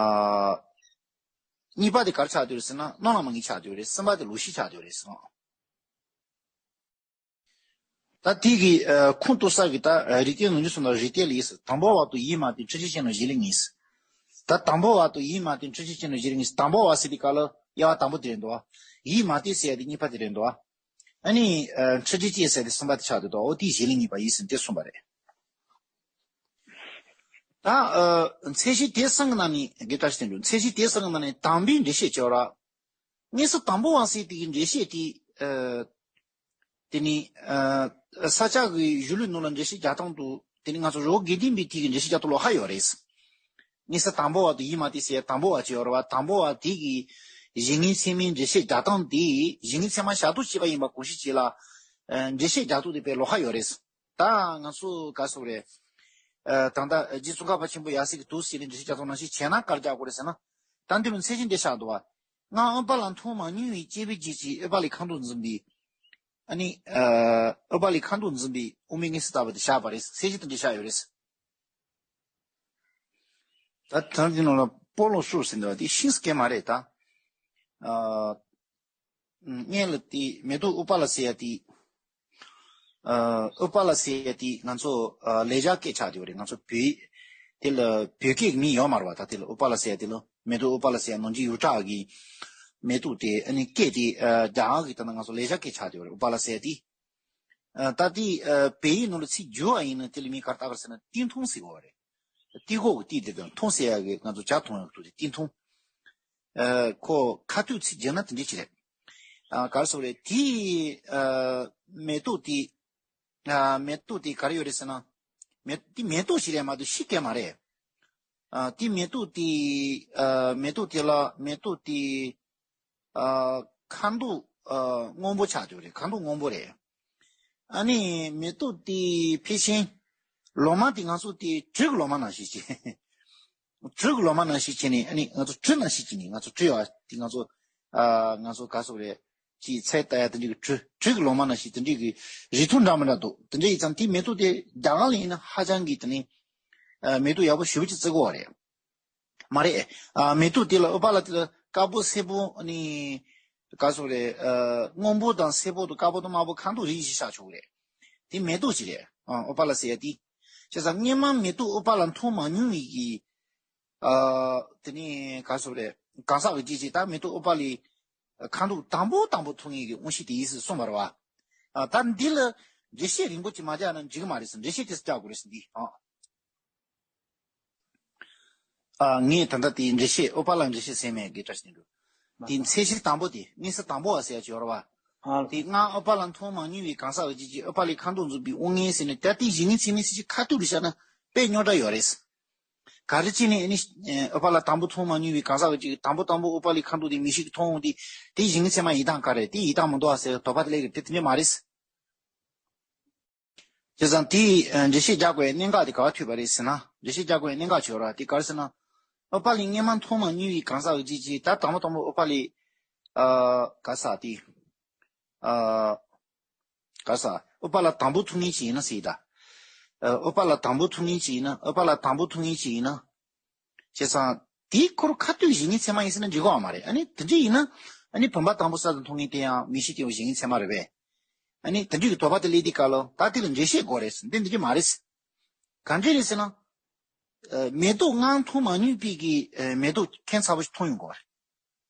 གཉིས་པ་དེ་ག་རེ་ཆགས་བསྡད་ཡོད་རེད་ཟེར་ན་རྣམ་ལ་མ་ངེས་ཆགས་བསྡད་ཡོད་རེད། གསུམ་པ་དེ་ལོག་ཤེས་ཆགས་བསྡད་ཡོད་རེད་ཟེར། ད་དེ་གི་ཨ་ཁུངས་གཏུགས་ས་གི་ད་ཨ་རིགས་གཏེར་ནང་བཞིན་སོང་ན་རིགས་གཏེར་ལ་ཡིན་ཟེར། དང་པོ་བ་དང་ཡིད་མ་བརྟེན་འཁྲུལ་རྐྱེན་ཅན་ལ་གཞི་ལས་ངེས་ཟེར། ད་དང་པོ་བ་དང་ཡིད་མ་བརྟེན་འཁྲུལ་རྐྱེན་ཅན་ལ་གཞི་ལས་ངེས་ཟེར། དང་པོ་བ་ཟེར་དུས་སྐབས་ལ་དབྱེ་བ་དང་པོ་དེ་རེད་འདུག་བ། ཡིད་མ་བརྟེན་ཟེར་ཡ་དེ་གཉིས་པ་དེ་རེད་འདུག་བ། ཨ་ནི་ཨ་འཁྲུལ་རྐྱེན་ཅན་ཟེར་དེ་གསུམ་པ་དེ་ཆགས་འདུག་དོ། འོ་དེ་གཞི་ལས་ངེས་པ་ཡིན་ཟེར་དེ་གསུངས་པ་རེད། ད་ཨ་མཚན་གཞི་དེ་གསུམ་གི་ནང་ནས་དགེ་བཀྲ་ཤིས་དོན་གྲུབ། མཚན་གཞི་དེ་གསུམ་གི་ནང་ནས་དང་པོའི་འགྲེལ་བཤད་བྱས་པ་ར། མངོན་སུམ་དང་པོ་བ་ཟེར་དེ་གི་འགྲེལ་བཤད་དེ་ཨ་དེ་ནི་ཨ་ས་སྐྱ་གི་གཞུང་ལུགས་ནང་ལ་འགྲེལ་བཤད་རྒྱག་སྟངས་དུ་དེ་ནི་ང་ཚོ་རི་བོ་དགེ་ལྡན་པའི་ཐད་ཀྱི་འགྲེལ་བཤད་རྒྱག་སྟངས་ལོགས་ཀ་ཡོད་རེད། མངོན་སུམ་དང་པོ་བ་དང་ཡིད་མ་བརྟེན་ཟེར་དང་པོ་བ་ཅིག་ཡོད་རེད་བ། དང་པོ་བ་དེ་གི་ཞེན་ངེས་ཚད་མའི་འགྲེལ་བཤད་རྒྱག་སྟངས་དེ་ཞེན་ངེས་ཚད་མ་ཞག་དུ་བྱས་པ་ཡིན་པ་གོ་ཤེས་བྱེད་ལ་ཨ་འགྲེལ་བཤད་རྒྱག་སྟངས་དེ་དཔེ་ལོགས་ཀ་ཡོད་རེད། ད་ང་ཚོ་ག་ཟེར་རེད། ཨ་ད་ལྟ་རྗེ་ཙོང་ཁ་པ་ཆེན་པོ་ཡབ་སྲས་ཀྱི་དུག་ཟེར་ནས་འགྲེལ་བཤད་རྒྱག་སྟངས་ནང་བཞིན་བྱས་ན་ག་རེ་རྒྱག་དགོས་རེད་ཟེར་ན། ད་འདི་ལ་མཚན་གཞི་འདི་བཞག་འདུག་བ། སྔར་ཨུཏྤ་ལ་མཐོང་མ་མྱོང་བའི་སྐྱེ་བོའི་རྒྱུད་ཀྱི་ཨུཏྤ་ལའི་ཁ་དོག་འཛིན་པའི། ཨ་ནི་ཨ་ཨུཏྤ་ལའི་ཁ་དོག་འཛིན་པའི་དབུ་མའི་མངོན་སུམ་ལྟ་བུ་དེ་བཞག་པ་རེད། མཚན་གཞི་དེ་འདྲ་བཞག་ཡོད་རེད། ད་ད་འདི་ནང་ལ་སྤོ་ལོ་སུ་ཟེར་འདུག་བ་དེ་ཤིང་སྐད་མ་རེད་ད། ཨ་སྔོན་ལ་དེ་མེ་ཏོག་ཨུཏྤ་ལ་ཟེར་ཡ་དེ། ཨ་ཨུཏྤ་ལ་ཟེར་ཡ་དེ་ང་ཚོ་ཨ་ལེགས་སྦྱར་སྐད་ཆགས་བསྡད་ཡོད་རེད། ང་ཚོ་བོད་དེ་ལ་བོད་སྐད་ཀྱི་མིང་ཡོད་མ་རེད་བ། ད་དེ་ལ་ཨུཏྤ་ལ་ཟེར་ཡ་དེ་ལ་མེ་ཏོག་ཨུཏྤ་ལ་ཟེར་ཡ་ནང་ཆེན་ཡུལ་གྲགས་ཀྱི་མེ་ཏོག་དེ་ཨ་ནི་སྐད་དེ་ཨ་རྒྱ་གར་གྱི་ད་ནང་ང་ཚོ་ལེགས་སྦྱར་སྐད་ཆགས་བསྡད་ཡོད་རེད། ཨུཏྤ་ལ་ཟེར་ཡ་དེ། ཨ་ད་དེ་ཨ་བོད་ཡིག་ནང་ལ་ཚིག་བསྒྱུར་བ་ཡིན་ན་དེ་ལ་མིང་ག་རེ་བཏགས་པ་རེད་ཟེར་ན་ཏིང་ཐུང་ཟེར་གོ་བ་རེད། ཏི་ཧོ་གི་ཏི་དེ་དང་ཐུང་ཟེར་ཡ་གི་ང་ཚོ་ཇ་འཐུང་ཡག་དུས་དེ་ཏིང་ཐུང་། ཨ་ཁོ་ཁ་ཐུག་ཚིག་བརྗོད་ན་དེ་འདྲ་ཅིག་རེད། ཨ་ག་རེ་ཟེར་རེད་དེ། ཨ་མེ་ཏོག་དེ། ཨ་མེ་ཏོག་དེ་ག་རེ་ཡོད་རེད་ཟེར་ན། མེ་དེ་མེ་ཏོག་ཞིག་རེད་མ་གཏོགས་ཤིང་སྐད་མ་རེད། ཨ་དེ་མེ་ཏོག་དེ། ཨ་མེ་ཏོག་དེ་ལ་མེ་ཏོག་དེ། ཨ་ཁ་དོག་ཨ་སྔོན་པོ་ཆགས་ཡོད་རེད། ཁ་དོག་སྔོན་པོ་རེད། ཨ་ནི་མེ་ཏོག་དེ་ཕལ་ཆེར་ལོ་མ་དེ་ང་ཚོ་དེ་གྲུ་གི་ལོ་མ་ནང་བཞིན་ཅིག་གྲུ་གི་ལོ་མ་ནང་བཞིན་བྱས་ནས་ཨ་ནི་ང་ཚོ་གྲུ་ནང་བཞིན་བྱས་ནས་ང་ཚོ་གྲུ་ཡོད་དེ་ང་ཚོ་ཨ་ང་ཚོ་ག་ཟེར་རེད་ཅིག་ཚད་ལྟ་ཡ་དེ་འདྲའི་གི་གྲུ་གྲུ་གི་ལོ་མ་ནང་བཞིན་དེ་འདྲའི་གི་རིང་ཐུང་འདྲ་མི་འདྲ་འདུག་དེ་འདྲ་ཡིན་ཙང་དེ་མེ་ཏོག་དེ་རྒྱ་གར་ལ་ཡིན་ན་ཧ་ཅང་གི་དེ་ནི་ཨ་མེ་ཏོག་ཡག་པོ་ཞེ་པོ་ཅིག་བརྩི་གི་ཡོད་རེད། མ་རེད། ཨ་མེ་ཏོག་དེ་ལ་ཨུཏྤ་ལ་དེ་ལ་དཀར་པོ་སེར་པོ་ཨ་ནི་ག་ཟེར་རེད། ཨ་སྔོན་པོ་དང་སེར་པོ་དང་དཀར་པོ་དང་དམར་པོ་ཁ་དོག་རིགས་བཞི་ཆགས་ཆོག་གི་རེད། དེ་མེ་ཏོག་ཅིག་རེད། ཨ་ཨུཏྤ་ལ་ཟེར་ཡ་དེ། བྱས་ཙང་སྔོན་མ་མེ་ཏོག་ཨུཏྤ་ལ་མཐོང་མ་མྱོང་བའི་གི། ཨ་དེ་ནི་ག་ཟེར་རེད། གང་ཟག་གི་རྒྱུད་ཅིག་ད་མེ་ཏོག་ཨུཏྤ་ལའི་ཁ་དོག་དང་པོ་དང་པོ་མཐོང་ཡས་ཀྱི་དབང་ཤེས་དེ་ཡིན་ཟེར་གསུངས་པ་རེད་བ། ཨ་ད་འདི་ལ་འགྲེལ་བཤད་རིང་པོ་ཅིག་མ་རྒྱག་ན་འགྲིག་གི་མ་རེད་ཟེར། འགྲེལ་བཤད་དེ་ཚོ་རྒྱག་དགོས་རེད་ཟེར་འདི། ཨ། ཨ་ངས་ད་ལྟ་དེའི་འགྲེལ་བཤད་ཨུཏྤ་ལ་འགྲེལ་བཤད་ཟེར་མེད་དགེ་བཀྲ་ཤིས་དོན་གྲུབ། དེའི་མཚན་གཞི་དང་པོ་དེ་མངོན་སུམ་དང་པོ་བ་ཟེར་ཡ་ཅིག་ཡོད་རེད་བ། ཨ་དེ་སྔར་ཨུཏྤ་ལ་མཐོང་མ་མྱོང་བའི་གང་ཟག་གི་རྒྱུད་ཀྱི་ཨུཏྤ་ལའི་ཁ་དོག་འཛིན་པའི་དབང་མངོན་ཟེར་ནས་ད་ལྟའི་གཞི་ངེས་ཚད་མའི་ཚིག་གཅིག་ཁ་ཐུག་ལ་བཞག་ན་དཔེ་རྙོག་དྲ་ཡོད་རེད། ག་རེ་བྱས་ནས་ཨ་ནི་ཨུཏྤ་ལ་དང་པོ་མཐོང་མ་མྱོང་བའི་གང་ཟག་གི་རྒྱུད་ཀྱི་དང་པོ་དང་པོ་ཨུཏྤ་ལའི་ཁ་དོག་དེ་མིག་ཤེས་ཀྱིས་མཐོང་འོང་དུས་དེའི་གཞི་ངེས་ཚད་མ་ཡིན་སྟངས་ག་རེ་རེད། དེ་ཡིན་སྟངས་མི་འདུག་བ་ཟེར་དོགས་པ་དེ་སླེབས་ཀྱི་རེད། དེ་དེ་འདྲ་མ་རེད། བྱས་ཙང་དེའི་ཨ་འགྲེལ་བཤད་རྒྱག་དགོས་པའི་གནད་འགག་དེ་ག་པར་ཐུག་པ་རེད་ཟེར་ན། འགྲེལ་བཤད་རྒྱག་དགོས་པའི་གནད་འགག་ཅིག་ཡོད་རེད། དེ་ག་རེ་ཟེར་ན། ཨོ་པ་ལི་སྔས་མ་མཐོང་མ་མྱོང་བའི་གང་ཟག་གི་རྗེས་ཀྱི་ད་དང་པོ་དང་པོ་ཨོ་པ་ལི་ཨ་ག་ས་དེ་ཨ་ག་ས་ཨོ་པ་ལ་དང་པོ་མཐོང་མཁན་ཅིག་ཡིན་ན་ཟེར་ད། ཨ་ཨོ་པ་ལ་དང་པོ་མཐོང་མཁན་ཅིག་ཡིན་ན། ཨོ་པ་ལ་དང་པོ་མཐོང་མཁན་ཅིག་ཡིན་ན། བྱས་ཙང་དེའི་སྐོར་ཁ་ཐུག་གཞན་ངེས་ཚད་མ་ཡིན་ཟེར་ན་འགྲིག་གི་མ་རེད། ཨ་ནི་དེ་འདྲ་ཡིན་ན་ཨ་ནི་བུམ་པ་དང་པོ་གསར་དུ་མཐོང་མཁན་དེ་ཡང་མིག་ཤེས་དེ་ཡང་གཞན་ངེས་ཚད་མ་རེད་པས། ཨ་ནི་དེ་འདྲ་གི་དོགས་པ་དེ་སླེབས་དུས་སྐབས་ལ་ད་དེ་ལ་འགྲེལ་བཤད་དགོས་རེད་ཟེར། འདི་འདི་འདྲ་མ་རེད་ཟེར། ག་འདྲ་རེད་ཟེར་ན། ཨ་མེ་ཏོག་སྔར་མཐོང་མ་མྱོང་པའི་གི་ཨ་མེ་ཏོག་ཁྱད་མཚར་པོ་ཞིག་མཐོང་ཡོང་གི་རེད།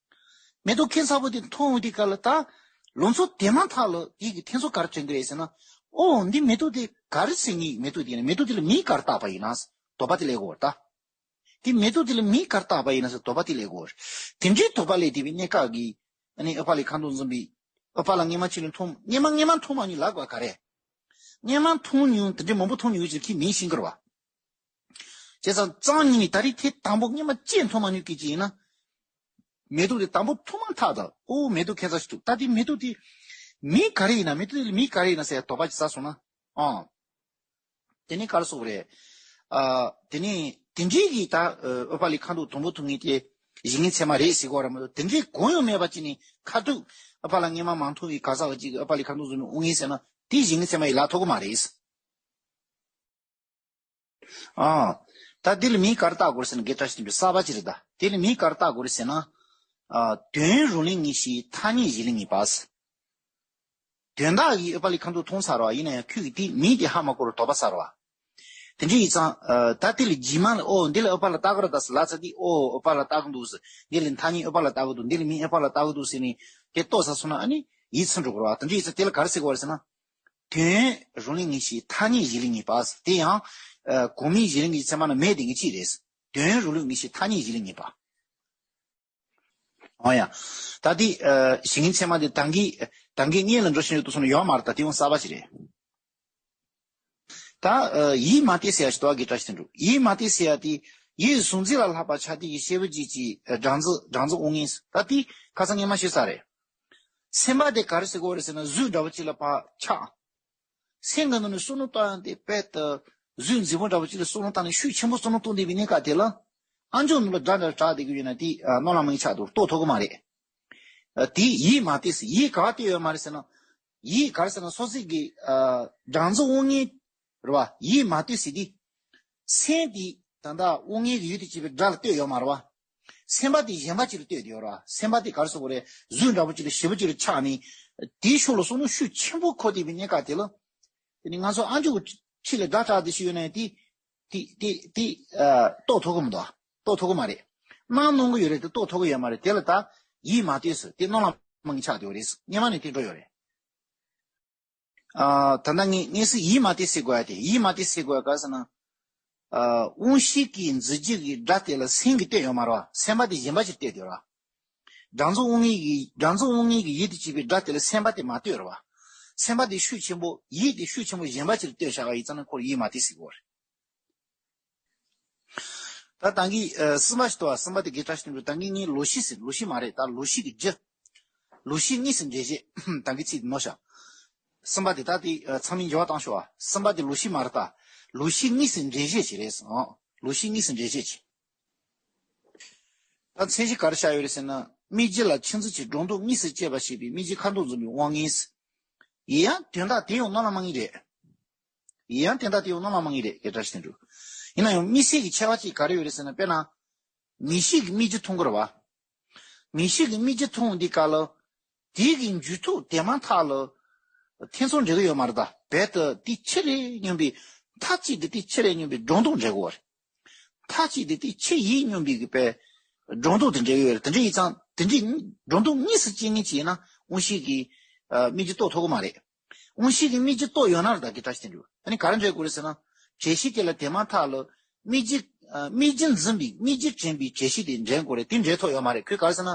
མེ་ཏོག་ཁྱད་མཚར་པོ་དེ་མཐོང་ཡོང་དུས་སྐབས་ལ་ད་ལོ་ཚོད་དེ་མ་ཐག་ལ་དེ་གི་ཐེ་ཚོམ་ག་རེ་དྲན་གི་རེད་ཟེར་ན། ཨོ་འདི་མེ་ཏོག་དེ་ག་རེ་ཟེར་ངེས་མེ་ཏོག་དེ་ཡིན་ན། མེ་ཏོག་དེ་ལ་མིང་ག་རེ་བཏགས་པ་ཡིན་ན་དོགས་པ་དེ་སླེབས་ཀྱི་ཡོད་རེད་ད། དེ་མེ་ཏོག་དེ་ལ་མིང་ག་རེ་བཏགས་པ་ཡིན་ན་ཟེར་དོགས་པ་དེ་སླེབས་ཀྱི་ཡོད་རེད། དེ་འདྲའི་དོགས་པ་སླེབས་བསྡད་པའི་གནད་འགག་གིས་ཨ་ནི་ཨོ་པ་ལི་ཁ་མདོག་འཛིན་པའི་ཨོ་པ་ལ་སྔས་མ་ཕྱི་ལ་མཐོང་། སྔས་མ་སྔས་མ་མཐོང་མ་མྱོང་ལབ་དགོས་ག་རེ། སྔས་མ་མཐོང་མྱོང་དེ་འདྲའི་མང་པོ་མཐོང་མྱོང་ཡོད་ཅིག་གིས་མིང་ཤེས་ཀྱི་རེད་བ། བྱས་ཙང་རྩ་བ་ཉིད་ནས་ད་རེས་དེ་དང་པོ་སྔས་མ་ཅིག་མཐོང་མ་མྱོང་མཁན་ཅིག་ཡིན་ན། མེ་ཏོག་དེ་དང་པོ་མཐོང་མ་ཐག་ཏུ་ཨོ་མེ་ཏོག་ཁྱད་མཚར་ཞིག་འདུག་ད་དེ་མེ་ཏོག་དེ་མིང་ག་རེ་ཡིན་ན། མེ་ཏོག་དེ་ལ་མིང་ག་རེ་ཡིན་ན་ཟེར་དོགས་པ་ཅིག་ཟ་སོང་ན། ཨང་། དེ་ནས་ག་རེ་ཟེར་དགོས་རེད། ཨ་དེ་ནས་དེ་འདྲའི་གི་ད་ཨོ་པ་ལི་ཁ་མདོག་དང་པོ་མཐོང་མཁན་དེ་གཞན་ངེས་ཚད་མ་རེད་ཟེར་དགོས་རེད་མ་གཏོགས། དེ་འདྲའི་གང་ཡང་མེད་པ་ཅིག་ནས་ཁ་ཐུག་ཨོ་པ་ལ་སྔས་མ་མ་མཐོང་བའི་གང་ཟག་ཅིག་གིས་ཨོ་པ་ལི་ཁ་མདོག་འཛིན་པའི་དབང་ངེས་ཟེར་ན་དེ་གཞན་ངེས་ཚད་མ་ཡིན་ལབ་ཐུབ་ཀྱི་མ་རེད། ཨ། ད་འདི་ལ་མིང་ག་རེ་བཏགས་དགོས་རེད་ཟེར་ན། དགེ་བཀྲ་ཤིས་དོན་གྲུབ་གསར་པ་ཅིག་རེད་ད། འདི་ལ་མིང་ག་རེ་བཏགས་དགོས་རེད་ཟེར་ན། ཨ། དོན་རུང་ལས་ངེས་ཤེས་ཐ་སྙད་གཞི་ལས་ངེས་པ་ཟེར། དོན་དག་གིས་ཨོ་པ་ལི་ཁ་མདོག་མཐོང་ཚར་བ་ཡིན་ན་ཡང་ཁོས་ཀྱིས་དེ་མིང་དེ་ཧ་མ་གོ་བར་དོགས་པ་ཟ་བ། དེ་འདྲ་ཡིན་ཙང་ཨ། ད་དེ་ལ་རྗེས་མ་ལ་ཨོ་འདི་ལ་ཨོ་པ་ལ་བཏགས་ཀྱི་རེད་ད་ཟེར་ལབ་ཚར་དུས་ཨོ་ཨོ་པ་ལ་བཏགས་ཀྱི་འདུག་ཟེར། འདི་ལ་ཐ་སྙད་ཨོ་པ་ལ་བཏགས་ཀྱི་འདུག་འདི་ལ་མིང་ཨོ་པ་ལ་བཏགས་ཀྱི་འདུག་ཟེར་ནས་དེ་རྟོགས་ཚར་སོང་ན་ཨ་ནི་ཡིད་ཚིམ་འགྲོ་གི་རེད་བ། དེ་འདྲ་ཡིན་ཙང་དེ་ལ་ག་རེ་ཟེར་དགོས་རེད་ཟེར་ན། དོན་རུང་ལས་ངེས་ཤེས་ཐ་སྙད་གཞི་ལས་ངེས་པ། དེ་ཡང་། ཨ། གོང་མའི་གཞི་ལས་ངེས་ཤེས་ཚད་མ་ན་མེད་དེ་ངེས་ཅིག་རེད། དོན་རུང་ལས་ངེས་ཤེས་ཐ་སྙད་གཞི་ལས་ངེས་པ། འོ་ཡ། ད་དེ། ཨ། གཞི་ངེས་ཚད་མ་དེ་ད་གིན་ད་གིན་སྔོན་ལ་འགྲོ་བཞིན་ཡོད་དུ་སོང་ན་ཡོད་མ་རེད། ད་དེ་ཡང་གསར་པ་ཞིག་རེད། ད། ཨ། ཡིད་མ་གཏད་ཟེར་ཡ་ཞིག་འདུག་ཨ། དགེ་བཀྲ་ཤིས་དོན་གྲུབ། ཡིད་མ་གཏད་ཟེར་ཡ་དེ། ཡིད་གཟུང་འཛིན་ལ་ལྷག་པ་ཆགས་དེ་ཡི་ཤེས་པ་གཅིག་གི་སྦྲང་རྩི་སྦྲང་རྩི་དབང་ངེས། ད་དེ་ཁ་སང་སྔོན་མ་ཞུས་ཚར་རེད། སེམས་པ་དེ་ག་རེ་ཟེར་དགོས་རེད་ཟེར་ན་གཟུགས་འདྲ་བོ་གཅིག་ལ་ཕར་ཆགས། སེམས་ཀྱི་ནང་ནས་བསམ་བློ་བཏང་ཡང་དེ་དཔེ་ལྟ། གཟུགས་མཛེས་པོ་འདྲ་བོ་གཅིག་ལ་བསམ་བློ་བཏང་ནས་ཤུགས་ཆེན་པོ་བསམ་བློ་གཏོང་བསྡད་པའི་གནས་སྐབས་དེ་ལ། ཨ་མཆོག་ནང་ལ་སྒྲ་འདྲ་གྲགས་བསྡད་ཀྱི་ཡོད་ན་དེ་རྣམ་ལ་མང་ཆགས་འདུག་རྟོགས་ཐུབ་ཀྱི་མ་རེད། དེ་ཡིད་མ་གཏད་ཟེར། ཡིད་ག་བ་གཏད་ཡོད་མ་རེད་ཟེར་ན། ཡིད་ག་རེ་ཟེར་ན་སོ་སོའི་གི། ཨ། སྦྲང་རྩི་དབང་ངེས། རེད་བ། ཡིད་མ་གཏད་ཟེར་དེ། སེམས་དེ་ད་ལྟ་དབང་ངེས་ཀྱི་ཡུལ་དུ་བྱེད་པའི་སྒྲ་ལ་གཏད་ཡོད་མ་རེད་བ། སེམས་པ་དེ་གཞན་པ་ཅིག་ལ་གཏད་དེ་ཡོད་རེད་བ། སེམས་པ་དེ་ག་རེ་ཟེར་དགོས་རེད། གཟུགས་འདྲ་པོ་ཅིག་ལ་ཞེ་པོ་ཅིག་ལ་ཆགས་ནས། དེའི་ཕྱོགས་ལ་བསམ་བློ་ཤུགས་ཆེན་པོ་འཁོར་བསྡད་པའི་གནས་སྐབས་དེ་ལ། དེ་ནི་ང་ཚོ་ཨ་མཆོག་གི་ཕྱི་ལ་སྒྲ་གྲགས་བསྡད་ཤིག་ཡོད་ན་ཡང་དེ། དེ་དེ་དེ། ཨ། རྟོགས་ཐུབ་ཀྱི་མི་འདུག་རྟོགས་ཐུབ་ཀྱི་མ་རེད། སྣང་སྣང་གི་ཡོད་རེད་དེ་རྟོགས་ཐུབ་ཀྱི་ཡོད་མ་རེད། དེ་ལ་ད་ཡིད་མ་གཏད་ཟེར། དེ་སྣང་ལ་མང་ཆགས་བསྡད་པ་རེད། སྔོན་མ་ནས་དེ་འགྲོ་ཡོད་རེད། ཨ། ད་ལྟ་ངས་ངས་སུ་ཡིད་མ་གཏད་ཟེར་དགོས་ཡ་དེ། ཡིད་མ་གཏད་ཟེར་དགོས་ཡ་ག་ཟེར་ན། ཨ། དབང་ཤེས་ཀྱི་འཛིན་རྒྱུ་གི་སྒྲ་དེ་ལ་སེམས་ཀྱིས་གཏད་ཡོད་མ་རེད་བ། སེམས་པ་དེ་གཞན་པ་ཞིག་གཏད་དེ་རེད་བ། སྦྲང་རྩི་དབང་ངེས་ཀྱི་སྦྲང་རྩི་དབང་ངེས་ཀྱི་ཡིད་དུ་བྱེད་པའི་སྒྲ་དེ་ལ་སེམས་པ་དེ་མ་གཏད་རེད་བ། སེམས་པ་དེ་ཤུགས་ཆེན་པོ་ཡིད་དེ་ཤུགས་ཆེན་པོ་གཞན་པ་ཞིག་ལ་གཏད་བཞག་པ་ཡིན་ཙང་ན་ཁོར་ཡིད་མ་གཏད་ཟེར་དགོས་རེད། ད་ད་གིན་ཨ་གསུམ་པ་ཞིག་འདུག་བ། གསུམ་པ་དེ་དགེ་བཀྲ་ཤིས་དོན་གྲུབ། ད་གིན་ངས་ལོག་ཤེས་ཟེར། ལོག་ཤེས་མ་རེད། ད་ལོག་ཤེས་ཀྱི་རྒྱུ། ལོག་ཤེས་གཉིས་སུ་འགྲེལ་བཤད། ད་གིན་ཚིག་དེ་ནོར་བཞག་གསུམ་པ་དེ་ད་དེ་ཨ་ཚང་མས་འགྱུར་བ་བཏང་ཤོག་ཨ། གསུམ་པ་དེ་ལོག་ཤེས་མ་རེད་ད། ལོག་ཤེས་གཉིས་སུ་འགྲེལ་བཤད་ཅིག་རེད་ཟེར། ཨང་། ལོག་ཤེས་གཉིས་སུ་འགྲེལ་བཤད་ཅིག་ད་མཚན་གཞི་ག་རེ་བཞག་ཡོད་རེད་ཟེར་ན། སྨིག་རྒྱུ་ལ་ཆུ་འཛིན་གྱི་སྒྲོ་འདོགས་གཉིས་སུ་བཅད་པ་ཞེས་པའི་སྨིག་རྒྱུ་ཁ་དོག་འཛིན་པའི་དབང་ངེས། ཡིན་ཡང་དོན་དག་དེ་ཡང་སྣང་ལ་མང་ངེས་རེད། ཡིན་ཡང་དོན་དག་དེ་ཡང་སྣང་ལ་མང་ངེས་རེད། དགེ་བཀྲ་ཤིས་དོན་གྲུབ། ཡིན་ན་ཡང་དམིགས་བསལ་གྱི་ཁྱད་པར་ཅིག་ག་རེ་ཡོད་རེད་ཟེར་ན། དཔེར་ན། མིག་ཤེས་ཀྱིས་སྨིག་རྒྱུ་མཐོང་གི་རེད་བ། མིག་ཤེས་ཀྱིས་སྨིག་རྒྱུ་མཐོང་འདི་ག་ལ། དེ་གི་འཇུག་ཐོག་དེ་མ་ཐག་ལ། ཐེ་ཚོམ་འདྲ་གི་ཡོད་མ་རེད་ད། རྦད་དེ་དེ་ཆུ་རེད་སྙམ་པའི། མཐའ་གཅིག་ཏུ་དེ་ཆུ་རེད་སྙམ་པའི་སྒྲོ་འདོགས་འདྲ་གི་ཡོད་རེད། མཐའ་གཅིག་ཏུ་དེ་ཆུ་ཡིན་སྙམ་པའི་གི་པའི་སྒྲོ་འདོགས་དེ་འདྲ་གི་ཡོད་རེད། དེ་འདྲ་ཡིན་ཙང་དེ་འདྲའི་སྒྲོ་འདོགས་གཉིས་སུ་བཅད་མཁན་ཅིག་ཡིན་ན་དབང་ཤེས་ཀྱིས་ཨ་སྨིག་རྒྱུ་རྟོགས་ཐུབ་ཀྱི་མ་རེད། དབང་ཤེས་ཀྱིས་སྨིག་རྒྱུ་རྟོགས་ཡོད་ན་རེད་ད། དགེ་བཀྲ་ཤིས་དོན་གྲུབ། ཨ་ནི་ག་རེ་འདྲ་དགོས་རེད་ཟེར་ན། བྱས་ཤིང་དེ་ལ་དེ་མ་ཐག་ལ་སྨིག་རྒྱུ་ཨ་སྨིག་རྒྱུ་འཛིན་པའི་སྨིག་རྒྱུ་དྲན་པའི་བྱས་ཤིང་དེ་འདྲེན་དགོས་རེད། དེ་འདྲེན་ཐུབ་ཡོད་མ་རེད། ཁོས་ག་རེ་ཟེར་ན།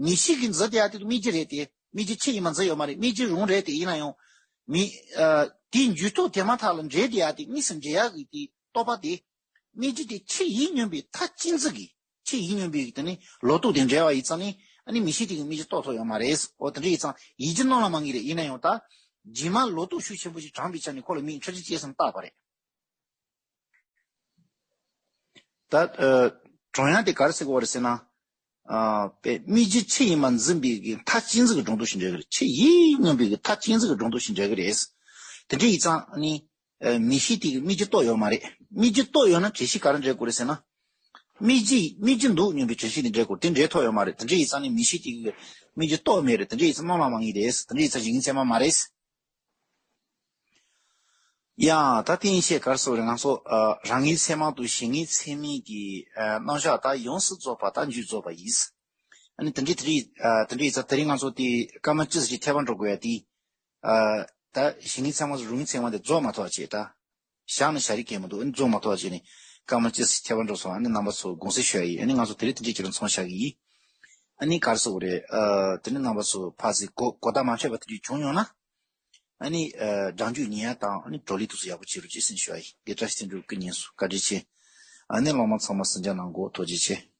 མིག་ཤེས་ཀྱིས་འཛིན་བསྡད་ཡ་དེ་སྨིག་རྒྱུ་རེད་དེ། སྨིག་རྒྱུ་ཆུ་ཡིན་པ་འཛིན་ཡོད་མ་རེད། སྨིག་རྒྱུ་རང་རེད་དེ། ཡིན་ན་ཡང་། མི། ཨ། དེའི་འཇུག་ཐོག་དེ་མ་ཐག་ལ་འདྲེས་བསྡད་ཡ་དེ་གཉིས་སུ་འདྲེས་ཡ་གི་དེ་རྟོག་པ་དེ། སྨིག་རྒྱུ་དེ་ཆུ་ཡིན་སྙམ་པའི་མཐའ་གཅིག་འཛིན་གྱི། ཆུ་ཡིན་སྙམ་པའི་དེ་ནི་ལོག་རྟོག་དེ་འདྲེས་པ་ཡིན་ཙང་ནི། ཨ་ནི་མིག་ཤེས་དེ་གིས་སྨིག་རྒྱུ་རྟོགས་ཐུབ་ཡོད་མ་རེད། འོ་དེ་འདྲ་ཡིན་ཙང་ཡིད་ཀྱི་སྣང་ལ་མ་ངེས་རེད། ཡིན་ན་ཡང་ད། རྗེས་མ་ལོ་ཏོག་ཤུགས་ཆེན་པོ་ཞིག་དྲངས་པའི་ཆ་ནས་ཁོ་ལ་མིང་ཁྲི་ཆེན་ཅེས་སམ་བཏགས་པ་རེད། ད་ཨ་གྲོང་ཡང་དེ་ག་རེ་ཟེར་གོ་བ་རེད་ཟེར་ན། ཨ་པའི་མི་རྒྱུ་ཆུ་ཡིས་མ་འཛིན་པའི་གི་མཐའ་གཅིག་འཛིན་གྱི་སྒྲོ་འདོགས་ཤིག་འཇལ་གི་རེད། ཆུ་ཡིས་མྱོས་པའི་གི་མཐའ་གཅིག་འཛིན་གྱི་སྒྲོ་འདོགས་ཤིག་འཇལ་གི་རེད། དེ་འདྲ་ཡིན་ཙང་ནི་ཨ་མི་ཤེས་དེ་གི་མི་རྒྱུ་ཏོག་ཡོད་མ་རེད། མི་རྒྱུ་ཏོག་ཡོད་ན་དྲན་ཤེས་ག་རེ་འཇལ་དགོས་རེད་ཟེར་ན། མི་རྒྱུ་མི་རྒྱུ་འདུག་སྙམ་པའི་དྲན་ཤེས་དེ་འཇལ་དགོས། དེ་འཇལ་ཐུབ་ཡོད་མ་རེད། དེ་འདྲ་ཡིན་ཙང་ནི་མི་ཤེས་དེ་གི་མི་རྒྱུ་ཏོག་མེད་རེད། དེ་འདྲ་ཡིན་ཙང་རྣམ་སྨིན་མ་ངེས་རེད། དེ་འདྲ་ཡིན་ཙང་གཞན་དབྱིངས་ཚད་མ་མ་རེད། ཡང་ད་དེ་ཡིན་ཞེས་ག་རེ་ཟེར་རེད། ང་ཚོ་ཨ་རང་ངེས་ཚད་མ་དང་གཞན་ངེས་ཚད་མའི་གི་ཨ་རྣམ་གཞག་ད་ཡོངས་སུ་རྫོགས་པ་ད་རྒྱུད་རྫོགས་པ་ཡིན། ཨ་ནི་དེ་འདྲའི་དེ་འདྲའི་ཨ་དེ་འདྲའི་ཡིན་ཙང་དེ་རིང་ང་ཚོ་དེ་སྐར་མ་གཅིག་ཙམ་ཞིག་འཐད་པ་འགྲོ་དགོས་ཡ་དེ། ཨ་ད་གཞན་ངེས་ཚད་མ་དང་རང་ངེས་ཚད་མ་དེ་རྫོགས་མ་ཐུབ་པ་བྱས། ད་བཞག་ན་བཞག་རིགས་གལ་མི་འདུག་ཨ་ནི་རྫོགས་མ་ཐུབ་པ་བྱས་ནས་སྐར་མ་གཅིག་ཙམ་ཞིག་འཐད་པ་འགྲོ་སོང་། ཨ་ནི་རྣམ་པ་ཚོ་དགོངས་སེལ་ཞུ་ཡ་ཡིན། ཨ་ནི་ང་ཚོ་དེ་རིང་དེ་འདྲའི་ཁྱེད་རང་ཚོང་བཞག་གི་ཡིན། ཨ་ནི་ག་རེ་ཟེར་དགོས་རེད། ཨ་དེ་ནི་རྣམ་པ་ཚོ་ཕར་ཚུར་གོ་གོ་བརྡ་མ་འཕྲོད་པ་དེ་འདྲ་བྱུང་ཡོང་ན། ཨ་ནི་ཨ་སྒྲ་འཇུག་ཉན་ཡ་དང་ཨ་ནི་བགྲོ་གླེང་དེ་ཚོ་ཡག་པོ་བྱེད་རོགས་བྱེད་ཟེར་ཞུ་ཡ་ཡིན། དགེ་བཀྲ་ཤིས་བརྩོན་འགྲུས་སྐུ་ཉིད་སུ་བཀའ་དྲིན་ཆེ། ཨ་ནི་གླེང་མ་ཚང་མ་གཟིགས་འཇགས་གནང་གོ། ཐུགས་རྗེ་ཆེ།